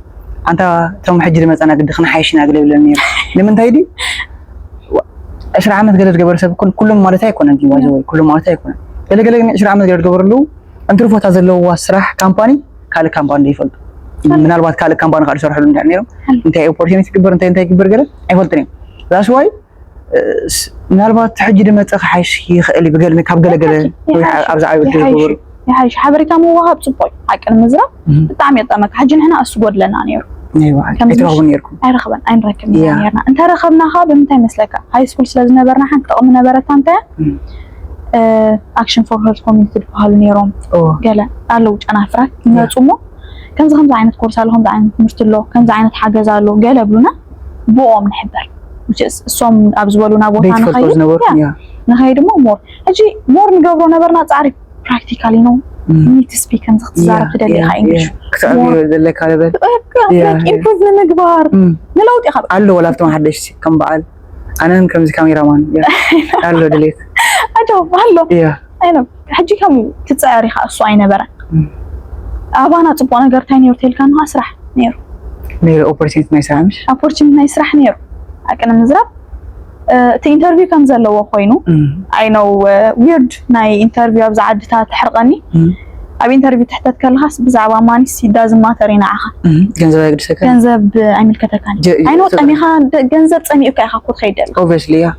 ኣንታ እቶም ሕጂ ዝመፀና ግዲ ክንሓይሽ ኢና ገለ ይብለኒ ነይሩ ንምንታይ ድዩ ዕስራ ዓመት ገለ ዝገበረ ሰብ ኩን- ኩሎም ማለት ኣይኮነን ግን ባይዘወይ ኩሎም ማለት ኣይኮነን ገለገለ ግን ዕስራ ዓመት ገለ ዝገበሩ ኣለዉ እንትርፎታ ዘለዋ ስራሕ ካምፓኒ ካልእ ካምፓኒ ዶ ይፈልጡ ምናልባት ካልእ ካምፓኒ ካልእ ዝሰርሕሉ እንድሕር ነይሮም እንታይ ኦፖርቹኒቲ ይግበር እንታይ እንታይ ይግበር ገለ ኣይፈልጥን እዮም that's why ምናልባት ሕጂ ድመፀ ክሓይሽ ይኽእል እዩ ብገለ ካብ ገለገለ ወይ ኣብዚ ዓብዮት ዝገበሩ ይሓይሽ ሓበሬታ ምውሃብ ፅቡቅ እዩ ሓቂ ንምዝራብ እም። ብጣዕሚ የጠመካ ሕጂ ንሕና እሱ ጎድለና ነይሩ ናይ ባዕል ከምዚ ኣይትረኽቡን ነርኩም? ኣይረኽበን፣ ኣይንረክብን ኢና ያ። ነርና። እንተረኸብና ኸዓ ብምንታይ መስለካ? ሃይ ስኩል ስለ ዝነበርና ሓንቲ ጥቕሚ ነበረታ እንታይ? እም። ኣክሽን ፎር ሄልዝ ኮሚኒቲ ዝበሃሉ ነይሮም። ኦ። ገለ ኣለዉ ጨናፍራት ይመፁ እሞ ከምዚ ከምዚ ዓይነት ኮርስ ኣሎ፣ ከምዚ ዓይነት ትምህርቲ ኣሎ፣ ከምዚ ዓይነት ሓገዝ ኣሎ ገለ ብሉና፣ ብኦም ንሕበር። Which is እሶም ኣብ ዝበሉና ቦታ ቤት ፈልጦ ንኸይድ ዝነበርኩም ያ። ያ። ንኸይድ እሞ ሞር ሕጂ ሞር ንገብሮ ነበርና ፃዕሪ ፕራክቲካሊ ነው እም። ሚት ስፒክ ከምዚ ክትዛረብ ያ፣ ትደሊ ያ፣ ኢኻ ኢንግሊሽ። ያ። ክትዕብዮ ዘለካ ለበል። ያ፣ ያ። ኢምፕሩቭ ንምግባር እም። ንለውጢ ኢኻ ኣሎ ወላ ኣብቶም ሓደሽቲ ከም በዓል ኣነን ከምዚ ካሜራማን ያ። ኣሎ ድሌት ኣጆ ኣሎ ያ። ኣይነ ሕጂ ከም ክትፀዕር ኢኻ እሱ ኣይነበረን እም። ኣባና ፅቡቅ ነገር እንታይ ነይሩ ተልካ ንኻ ስራሕ ነይሩ ነይሩ ኦፖርቹኒቲ ናይ ስራሕ ምሽ ኣፖርቹኒቲ ናይ ስራሕ ነይሩ ኣቅነ ምዝራብ እ፣ እቲ ኢንተርቪው ከም ዘለዎ ኮይኑ እም። ኣይ ነው ዊርድ ናይ ኢንተርቪው ኣብዚ ዓድታት ትሕርቀኒ እም። ኣብ ኢንተርቪው ትሕተት ከለኻስ ብዛዕባ ማኒስ ዳዝ ማተር ኢና ዓኻ እም። ገንዘብ ኣይግድሰካ ገንዘብ ኣይምልከተካን ጀ- ኣይ ነው ጀ- ጠሚኻ ደ- ገንዘብ ጸሚኡካ ኢኻ እኮ ትኸይድ ደላ ኦብቪስሊ ያ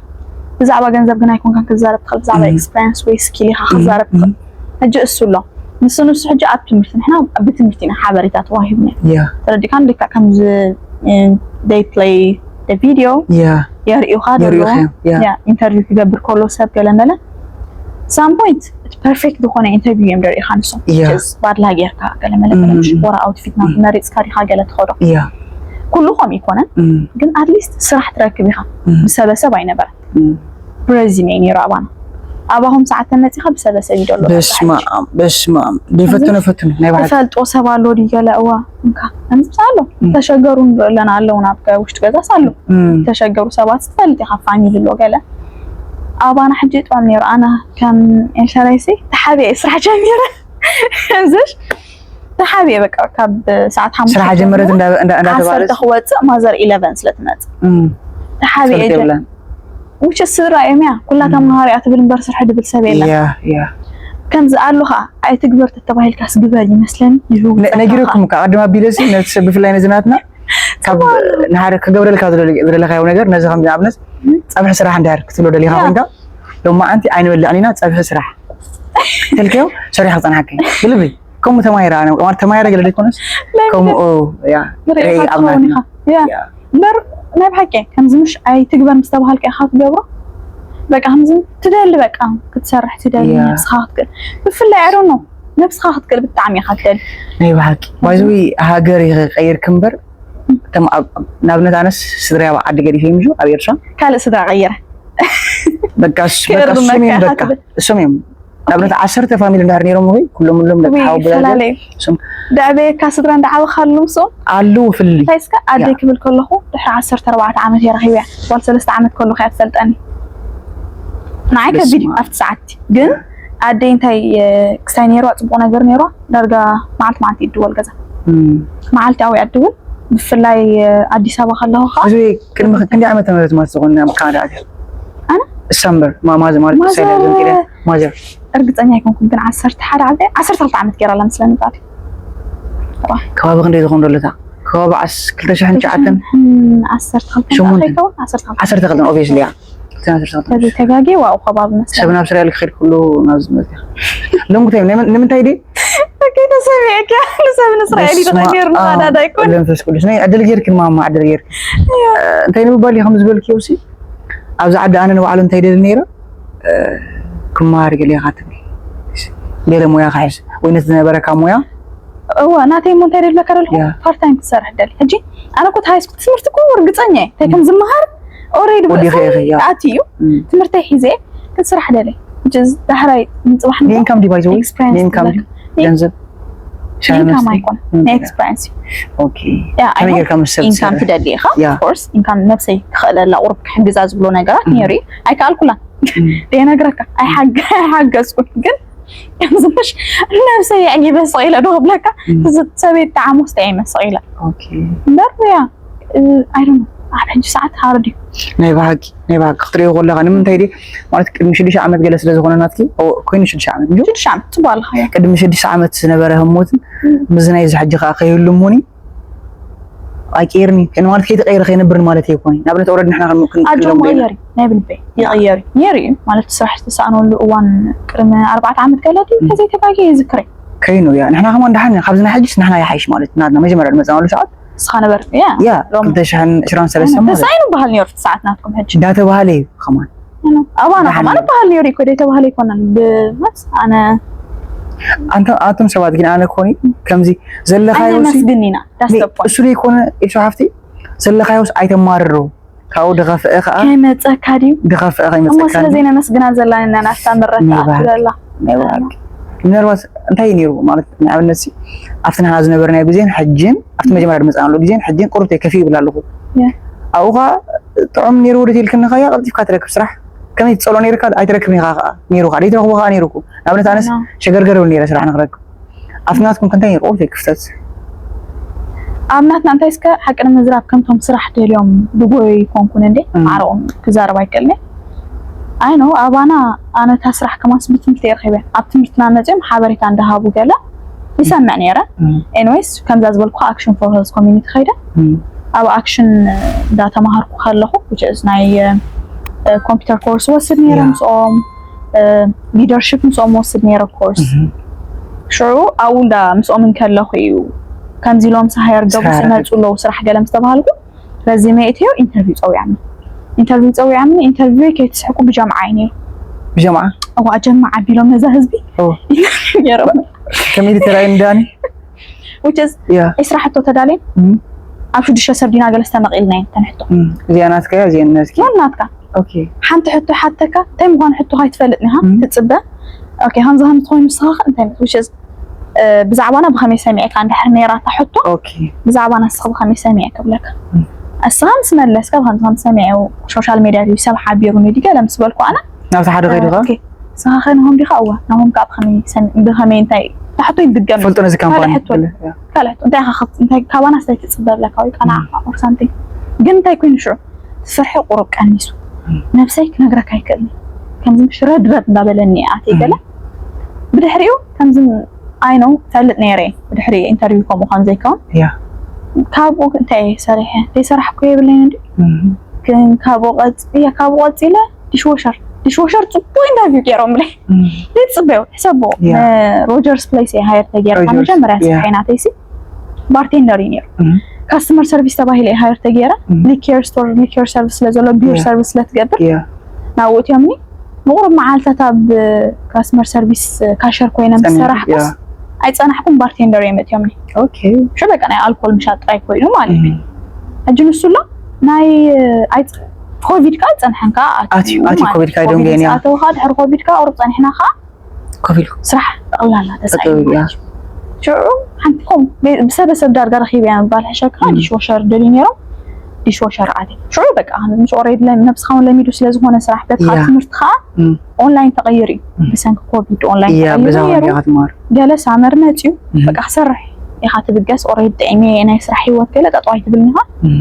ብዛዕባ ገንዘብ ግን ኣይኮንካን ክትዛረብ ትኽእል ብዛዕባ እም። ኤክስፐሪንስ ወይ ስኪል ኢኻ እም። ክትዛረብ ትኽእል እም። ሕጂ እሱ ኣሎ ንሱ ንሱ ሕጂ ኣብ ትምህርቲ ንሕና ብትምህርቲ ኢና ሓበሬታ ተዋሂብና ያ ተረዲእካ ልካ ከምዚ they play the video ያ የርእዩኻ የርእዩኻ ዘለዉ እዮም፣ ያ። ኢንተርቪው ክገብር ከሎ ሰብ ገለ መለ ሳም ፖይንት ፐርፌክት ዝኾነ ኢንተርቪው እዮም ደርእኻ ንሶም ያ። ባድላ ጌርካ ገለ መለ እም፣ ገለ ምሽ እም። ወራ ኣውትፊት ናብ እም። መሪፅካ ዲኻ ገለ ትኸዶ ያ። ኩሉ ከምኡ ይኮነን እም፣ ግን ኣትሊስት ስራሕ ትረክብ ኢኻ እም፣ ብሰበሰብ ኣይነበረን እም። ብረዚሜ ነይሩ ኣባና ኣባኹም ሰዓት ተመፂኻ ብሰበሰብ ይደሎ በስመ ኣብ በስመ ኣብ ዘይፈትኖ ፈትኖ ናይ ባሕሪ ትፈልጦ ሰብ ኣሎ ድዩ ገለ እዋ እንካ ከምዚ ኣሎ እም። ተሸገሩ ንርኢ ኣለና ኣለውና ኣብ ውሽጢ ገዛስ ኣሎ እም። ተሸገሩ ሰባት ትፈልጥ ኢኻ ፋሚሊ ኣሎ ገለ ኣባና ሕጂ ጥዑም ነይሩ ኣነ ከም ኤልሻዳይሲ ተሓቢአ ስራሕ ጀሚረ ከምዚሽ ተሓቢአ በቃ ካብ ሰዓት ሓሙሽተ ስራሕ ጀመረት ጀሚረ እንዳ- እንዳ- እንዳተባለስ ዓሰርተ ክወፅእ ማዘር ኢለቨን ስለ ትመፅእ እም። ተሓቢአ ትፈልጥ ጀ- የብላን። ውሽ ስድራ እዮም ያ ኩላ እም። ተምሃሪ እያ ትብል እምበር ስርሒ ድብል ሰብ የለን ያ ያ ከምዚ ኣሎ ኸዓ ኣይትግበር ተተባሂልካስ ግበር ይመስለኒ ይህው ነ- ነጊረኩም እኮ ኣቐድም ኣቢለሲ ነቲ ሰብ ብፍላይ ነዚ ናትና ካብ ንሓደ ክገብረልካ ዝደለ- ዝደለካዮ ነገር ነዚ ከም ንኣብነት ጸብሒ ስራሕ እንድሕር ክትብሎ ደሊኻ ያ። ኮይንካ ሎማዓንቲ ኣይንበልዕን ኢና ጸብሒ ስራሕ ተልከዮ ሰሪሕ ክጸንሓካ እዩ። ብልቢ ከምኡ ተማሂረ ኣነ ማለት ተማሂረ ገለ ዘይኮነስ ከምኡ ያ ርኤ ንሪኦ ኣብ ናትና ትኸውን ኢኻ። ያ። ያ። እምበር ናይ ብሓቂ ከምዚ ምሽ ኣይትግበር ምስ ተባሃልካ ኢኻ ትገብሮ በቃ ከምዚ ትደሊ በቃ ክትሰርሕ ትደሊ ያ። ነብስኻ ክትክእል ብፍላይ ኣይ ዶንት ኖ ነብስኻ ክትክእል ብጣዕሚ ኢኻ ትደሊ ናይ ብሓቂ ባይዘዊ ሃገር ይቀይር ክምበር ከም ኣብ- ንኣብነት ኣነስ ስድራይ ኣብ ዓዲ ገዲፈ ምሹ ኣብ ኤርትራ ካልእ ስድራ ቀይረ በቃ እሱ- በቃ ክእርምመካ እሱም እዮም ኢኻ በቃ ትብል። እሱም እዮም ንኣብነት ዓሰርተ ፋሚሊ እንዳር ነይሮም ወይ ኩሎም ሎም ደቂ ውይ ሓው ብዛይደ ይፈላለዩ እሱም ደዕበየካ ስድራ እንዳዓበኻሉ ምስኦም ኣለዉ ፍልልይ እንታይ እስከ ኣደይ ያ። ክብል ከለኹ ድሕሪ ዓሰርተ ኣርባዕተ ዓመት እየ ረኺበያ ጓል ሰለስተ ዓመት ከለኹ እያ ትፈልጠኒ ንዓይ ከቢድ እዩ በስመ ኣብ። ኣብቲ ሰዓት ግን ኣደይ እንታይ እ፣ ክሳይ ነይርዋ ፅቡቅ ነገር ነይርዋ ዳርጋ መዓልቲ መዓልቲ ይድወል ገዛ እም። መዓልቲ ኣውያ ድውል ብፍላይ እ፣ ኣዲስ ኣበባ ከለኹ ከዓ እዚ ቅድሚ ክንደይ ዓመተ ምህረት ማለት ዝኾነ ኣብ ካናዳ ኣትያ ኣነ? ሳምበር ማማዘ ማለት ሳይዳ ማዘር ዘንጢረ ማዘር እርግፀኛ ኣይኮንኩም ግን ዓሰርተ ሓደ ዓመት ዓሰርተ ክልተ ዓመት ገይራ ኣላ ምስለ ንጣት ከባቢ ክንደይ ዝኾን ደለታ ከባቢ ዓስ ክልተ ሽሕን ትሽዓተን ዓሰርተ ክልተ ሸሞንተ ይኸውን ዓሰርተ ክልተ ዓሰርተ ክልተ ኦብቪየስሊ እያ ክልተ ዓሰርተ ክልተ ስለዚ ተጋጌ ዋው ከባቢ መስለ ሰብ ናብ እስራኤል ክኸድ ኩሉ ናብ ዝመት ሎምጉ ታይም ንምንታይ ዲ ከይተ ሰሚዕካ ንሰብ ንእስራኤል እዩ በስመ ተቐይሩ ኣብ ንኻዳዳ ኣይኮን ወወልድ ወመንፈስ ቅዱስ ናይ ዕድል ጌርክን ማማ ዕድል ጌርክን እንታይ ንምባል እዩ ከም ዝበልክዮ ሲ ኣብዚ ዓዲ ኣነ ንባዕሉ እንታይ ደሊ ነይረ ክመሃር ገለ ኢኻ ትብል ገለ ሞያ ክሕዝ ወይ ነቲ ዝነበረካ ሞያ እዋ ናተይ እሞ እንታይ ደለካ ደለኹ ያ። ፓርታይም ክትሰርሕ ደሊ ሕጂ ኣነ ኮ ሃይ ስኩል ትምህርቲ ኮ ርግፀኛ እየ እንታይ ከም ዝመሃር ኦሬዲ ወዲኸ ኢኺ፣ ያ። ኣትዩ እም። ትምህርተይ ሒዘ ክትስራሕ ደለ ዳሕራይ ንፅባሕ ንኢንካም ዲቫይስ ወይ ንኢንካም ገንዘብ ሻይ ኢንካም መስተ? ኣይኮነ እም። ናይ ኤክስፐሪንስ ኦኬ። ያ፣ I ከመይ know ጌርካ ምስ ሰብ ኢንካም ትሰርሕ? ትደሊ ኢኻ ያ። ኦፍኮርስ ኢንካም ነብሰይ ክኽእለላ ቁሩብ ክሕግዛ ዝብሎ ነገራት እም። ነይሩ እዩ ኣይከኣልኩላን እም። ደይነግረካ ኣይሓገዝኩን ግን ከምዝምሽ ነብሰይ የዕጊበ ስቕ ኢለ ዶ ክብለካ እም። ሰበይት ጣዕሙ ስተ ይመስቕ ኢለ ኦኬ። እምበር ያ ኣይዶን ኣብ ሕጂ ሰዓት ሃርድ እዩ ናይ ብሓቂ ናይ ብሓቂ ክትሪኦ ከለካ ንምንታይ ዲ ማለት ቅድሚ ሽዱሽተ ዓመት ገለ ስለ ዝኾነ ናትኪ ኦ፣ ኮይኑ ሽዱሽተ ዓመት እንጂ ሽዱሽተ ዓመት ጽቡቅ ኣለካ ያ ቅድሚ ሽዱሽተ ዓመት ዝነበረ ህሞትን ምስ ናይዚ ሕጂ ከዓ ከይህሉ እሞኒ ኣይቀይርኒ ከን ማለት ከይተቀይረ ከይነብርን ማለት ኣይኮነ ንኣብነት ኦረድ ንሕና ክንክንሎም ኣጆም ይቀየር እዩ ናይ ብልበይ ይቀየር እዩ ነይሩ እዩ ማለት ስራሕ ዝተሰኣነሉ እዋን ቅድሚ ኣርባዕተ ዓመት ገለ ድዩ ከዘይተጋግየ ይዝክረ ከይኑ እያ ንሕና ከማን ደሓን ኢና ካብዚ ናይ ሕጅስ ንሕና ይሓይሽ ማለት ናትና መጀመርያ ዝመፃናሉ ሰዓት ንስኻ ነበር ያ ያ ክልተ ሽሕን ዕስራን ሰለስተን ማለት ተሳይኑ በሃል ነይሩ እቲ ሰዓት ናትኩም ሕጂ እንዳተባሃለ እዩ ከማን ኣባና ከማን በሃል ነይሩ እኮ ደይ ተባሃለ ኣይኮነን ብመስ ኣነ ኣንተ ኣቱም ሰባት ግን ኣነ ኮኒ ከምዚ ዘለኻዮ ኣይነመስግን ኢና ዳስተፖ እሱ ዘይኮነ ኢልሱ ሓፍቲ ዘለኻዮስ ኣይተማርሮ ካብኡ ድኸፍአ ከዓ ከይመፀካ ድዩ ድኸፍአ እሞ ከይመፀካ ስለ ዘይነመስግና ዘለና እና ናፍታ ምረታ ይባል። ትብለላ ናይ በዓል ምናልባት እንታይ ነይሩ ማለት ንኣብነት ኣብቲ ንሓ ዝነበርናዮ ግዜን ሕጅን ኣብቲ መጀመርያ ድመፅኣሉ ግዜን ሕጅን ቁሩብ ከፊ ይብል ኣለኹ ያ። ኣብኡ ከዓ ጥዑም ነይሩ ወደ ትልክኒ ከያ ቀልጢፍካ ትረክብ ስራሕ ከመይ ትፀሎ ነይርካ ኣይትረክብን ኢኻ ከዓ ነይሩ ከዓ ደይትረኽቦ ከዓ ነይሩ እኮ ንኣብነት ኣነስ ኖ። ሸገርገር ነይረ ስራሕ ንክረክብ ኣብቲ ናትኩም ከ እንታይ ነይሩ ቁሩብ ክፍተት ኣብ ናትና እንታይ እስከ ሓቂ ንምዝራብ ከምቶም ስራሕ ደልዮም ድጎዩ ይኮንኩን እንዴ እም። ዓረኦም ክዛረብ ኣይክእልኒ ኣይ ነው ኣባና ኣነታ ስራሕ ከማስ ብትምህርቲ የርኪበ ኣብ ትምህርትና መፅኦም ሓበሬታ እንዳሃቡ ገለ ይሰምዕ ነይረ እም። ኤንዌይስ ከምዛ ዝበልኩ ኣክሽን ፎር ሄልዝ ኮሚኒቲ ከይደ እም። ኣብ ኣክሽን እንዳተማሃርኩ ከለኹ which is ናይ ኮምፒውተር ኮርስ ወስድ ነይረ ያ። ምስኦም ሊደርሽፕ ምስኦም ወስድ ነይረ ኮርስ እም። ሽዑ ኣብኡ እንዳ ምስኦም እንከለኹ እዩ ከምዚ ኢሎም ሳሃየር ገቡ ሳሃየር ዝመፁ ኣለዉ ስራሕ ገለ ምስ ተባሃልኩ ረዚመ እትዮ ኢንተርቪው ፀዊዖም ኢንተርቪው ፀዊዖም ኢንተርቪው ከይትስሕቁ ብጀምዓ እዩ ነይሩ ብጀምዓ እዋ ጀምዓ ቢሎም ነዛ ህዝቢ ኦ። ነይሮም ከመይ ተራይ እንዳኒ which is ያ ዒስራ ሕቶ ተዳልየን እም፣ ኣብ ሽዱሽተ ሰብ ዲና ገለ ዝተመቒልና እየን ተን ሕቶ እም። እዚኣ ናትካ እያ እዚኣ ናትኪ ኖ ናትካ ኦኬ ሓንቲ ሕቶ ሓተካ እንታይ ምኳኑ ሕቶ ካይትፈልጥ ኒኻ እም። ትፅበ ኦኬ ከምዚ ከም ትኾይኑ ንስኻ እንታይ which is ብዛዕባና ብኸመይ ሰሚዕካ እንድሕር ነይራታ ሕቶ ኦኬ ብዛዕባ ንስኻ ብኸመይ ሰሚዐ ክብለካ እም። እስኻ ምስ መለስካ ብኸምዚ ከም ሰሚዐ ሶሻል ሜድያ ድዩ ሰብ ሓቢሩኒ ድዩ ገለ ምስ በልኩ ኣነ ናብቲ ሓደ ከይዱ ኸ ኦኬ፣ ንስኻ ኸ ናሆም ዲኻ እወ ናሆም ከዓ ብኸመይ ሰሚ- ብኸመይ እንታይ ታሕቶ ይድገም ፈልጦ ነዚ ካምፓኒ ካልእ ሕቶ። ካልእ ሕቶ እንታይ ኢኻ ክት- እንታይ ካባና ስታይ ትፅበ ብለካ ወይ ከዓ ንዓኻ or something ግን እንታይ ኮይኑ ሽዑ ፍርሒ ቁሩብ ቀኒሱ ነብሰይ ክነግረካ ኣይክእልን ከምዚ ምሽ ረድረድ እንዳበለኒ ኣትየ ገለ ብድሕሪኡ ከምዚ ኣይ ነው ፈልጥ ነይረ ብድሕሪ ኢንተርቪው ከምኡ ከም ዘይከውን ያ ካብኡ እንታይ እየ ሰሪሐ ዘይሰራሕኩ የብለይን እንዲ እም፣ ግን ካብኡ ቀፂ እያ ካብኡ ቀፂለ ዲሽወሸር ዲሽወሸር ፅቡቅ ኢንተርቪው ገይሮምለይ እም፣ ዘይትፅበዮ ሕሰቦ ያ። ሮጀርስ ፕሌስ እየ ሃየር ተገይረ ሮጀርስ፣ መጀመርያ ያ። ስራሕ ናተይሲ ባርቴንደር እዩ ነይሩ እም፣ ካስተመር ሰርቪስ ተባሂለ እየ ሃየር ተገይረ እም። ሊኬር ስቶር ሊኬር ሰርቪስ ስለ ዘሎ ቢር ያ። ሰርቪስ ስለ ትገብር ያ ናብኡ እትዮምኒ ንቁሩብ መዓልታት ኣብ ካስተመር ሰርቪስ ካሸር ኮይነ ምስ ጸኒሑ፣ ሰራሕኩስ ያ። ኣይፀናሕኩም ባርቴንደር እየ መእትዮምኒ ኦኬ ሽዑ በቃ ናይ ኣልኮል ምሻጥ ጥራይ ኮይኑ ማለት እዩ እም፣ ሕጂ ንሱ ኣሎ ናይ ኣይ- ኮቪድ ከዓ ኣይፀንሐን ከዓ ኣትዩ፣ ኣትዩ፣ ኮቪድ ከዓ ደንገየን እያ። ኣተው ከዓ ድሕሪ ኮቪድ ከዓ ቁሩብ ፀኒሕና ከዓ ኮቪድ ስራሕ ጠቕላላ ተሳኢኑ ጠጠው ኢሉ፣ ያ። ማለት እዩ። ሽዑ ሓንቲ ከምኡ ቤ- ብሰበሰብ ዳርጋ ረኺበ እያ ምባል ሕሸካ እም። ዲሽወሸር ደልዩ ነይሮም ዲሽወሸር ኣትየ ሽዑ በቃ ምስ ኦሬድ ነብስኻ እውን ለሚዱ ስለ ዝኾነ ስራሕ በትኻ ያ። ትምህርቲ ከዓ እም፣ ኦንላይን ተቐይሩ እዩ እም። ብሰንኪ ኮቪድ ኦንላይን እያ በዛ ተቐይሩ ነይሩ ወንዲኻ ትማር ገለ ሳመር መፅዩ እም፣ በቃ ክሰርሕ ኢኻ ትብገስ ኦሬድ ጥዒመ ናይ ስራሕ ሂወት ገለ ጠጠው ኣይትብል ኢኻ እም፣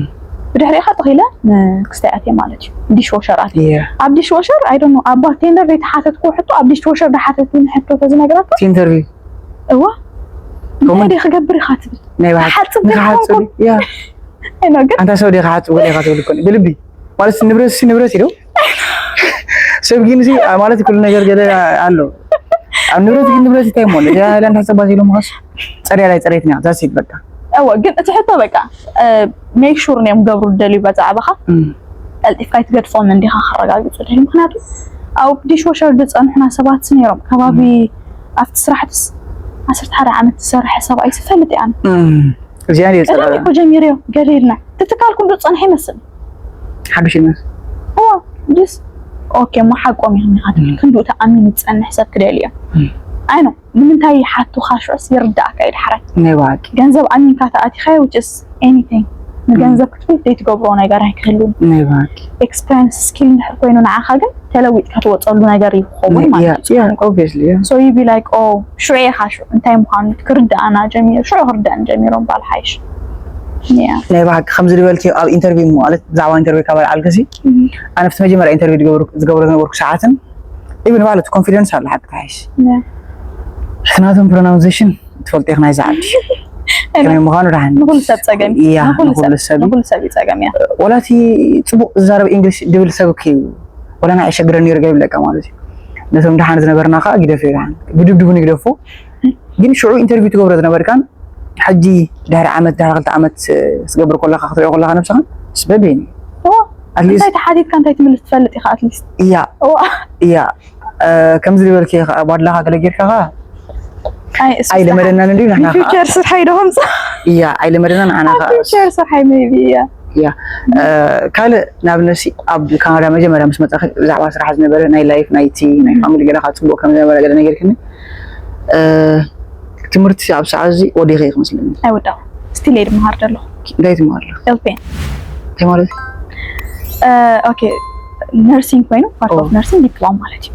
ብድሕሪኻ ተኺለ ንክስታይ ኣትየ ማለት እዩ ዲሽወሸር ኣትየ እያ ኣብ ዲሽወሸር ኣይ ዶንት ኖ ኣብ ባርቴንደር ዘይተሓተትኩ ሕቶ ኣብ ዲሽወሸር ዝሓተትኩ ሕቶ ተዝነግረካ እቲ ኢንተርቪው እዋ ከምኡ እንታይ ዲኺ ገብር ኢኻ ትብል ናይ ባሓ ሓጽብ ንኸሓጽብ ያ ያ ኣይኖ ግን ኣንታ ሰብ ዲኻ ሓጽብ ወዲኻ ትብል እኮ ብልቢ ማለት ንብረት ሲ ንብረት ኢሉ ሰብ ግን ሲ ማለት ኩሉ ነገር ገለ ኣሎ ኣብ ንብረት ግን ንብረት እንታይ ሞለ ሃይላንድ ሓጸባት ኢሎም ኻስ ጸርያ ላይ ጸሬትና ዛሲት በቃ እወ ግን እቲ ሕቶ በቃ ሜክ ሹር እዮም ገብሩ ደልዩ በዛዕባኻ እም፣ ቀልጢፍካ ኣይትገድፎም እንዲኻ ከረጋግፁ ደልዩ ምክንያቱ ኣብ ዲሽወሸር ዝፀንሑና ሰባት ነይሮም ከባቢ ኣብቲ ስራሕትስ ዓሰርተ ሓደ ዓመት ዝሰርሐ ሰብኣይ ዝፈልጥ እያ እም፣ እዚኣ ድየ ቀደም ጸላላ እኮ ጀሚርዮ ገለ ኢልና ትትካልኩም ዶ ፀንሐ ይመስል ሓዱሽ ይመስ እዋ ጅስ ኦኬ እሞ ሓቆም እዮም ኢኻ ትብል ክንድኡ ተኣሚኑ ዝፀንሕ ሰብ ክደሊ እዮም እም። ኣይ ነው ንምንታይ ይሓቱኻ ሽዑስ ይርዳእካ እዩ ዳሕራይ ናይ ባቂ ገንዘብ ኣሚንካ ተኣቲኻዮ which is anything ንገንዘብ ክትብል ዘይትገብሮ ነገር ኣይክህሉን ናይ ባቂ ኤክስፐሪንስ ስኪል እንድሕር ኮይኑ ንዓኻ ግን ተለዊጥካ ትወፀሉ ነገር ይኸውን ማለት እዩ yeah obviously yeah so you be like oh ሽዑ ኢኻ ሽዑ እንታይ ምዃኑ ክርድኣና ጀሚሩ ሽዑ ክርድኣን ጀሚሮም ባል ሓይሽ yeah ናይ ባቂ ከምዚ ዝበልክዮ ኣብ ኢንተርቪው ማለት ብዛዕባ ኢንተርቪው ካብ ኣልዓልክሲ ኣነ ኣብቲ መጀመርያ ኢንተርቪው ዝገብሩ ዝገብሩ ዝነበርኩ ሰዓትን ኢብን ማለት ኮንፊደንስ ኣሎ ሓቂ ተሓይሽ ሕትናቶም ፕሮናውንሴሽን ትፈልጡ ኢኽ ናይዚ ዓዲ ከመይ ምዃኑ ደሓን ንኹሉ ሰብ ጸገም እዩ። እያ ንኹሉ ንኹሉ ሰብ- ሰብ እዩ ንኹሉ ሰብ እዩ ጸገም እያ ወላቲ ፅቡቅ ዝዛረብ እንግሊሽ ድብል ሰብ እኮ እዩ ወላ ናይ ኣሸግረኒ ይርገ ይብለካ ማለት እዩ ነቶም ደሓን ዝነበርና ከዓ ግደፍ እዩ ደሓን ብድብድቡ ንግደፎ ግን ሽዑ ኢንተርቪው ትገብሮ ዝነበርካን ሕጂ ድሕሪ ዓመት ድሕሪ ክልተ ዓመት ክትገብር ከለካ ክትሪኦ ከለካ ነብስካ ስበብ እዩ እዋ ኣትሊስት እንታይ ተሓቲትካ እንታይ ትምልስ ትፈልጥ ኢኻ ኣትሊስት እያ እዋ እያ ከምዚ ዝበልክ ባድላካ ገለ ጌርካ ከ ኣይ እሱ ኣይለመደናን እንድዩ ንሕና ከኣ ፊውቸር ስርሓይ ዶ ከምጽእ እያ ኣይለመደና ንዓና ከኣ ፊውቸር ስርሓይ ሜቢ እያ እያ ካልእ ንኣብነት ኣብ ካናዳ መጀመርያ ምስ መጻኺ ብዛዕባ ስራሕ ዝነበረ ናይ ላይፍ ናይቲ ናይ ፋሚሊ ገለ ካብ ጽቡቅ ከም ዝነበረ ገለ ነጊርክኒ ትምህርቲ ኣብ ሰዓት እዚ ወዲኺ ክመስለኒ ኣይወዳኹ ስቲል እየ ድመሃር ዘለኹ እንታይ ትመሃር ኣለኻ ኤልፒኤን እንታይ ማለት ኦኬ ነርሲንግ ኮይኑ ፓርት ኦፍ ኦ። ነርሲንግ ዲፕሎም ማለት እዩ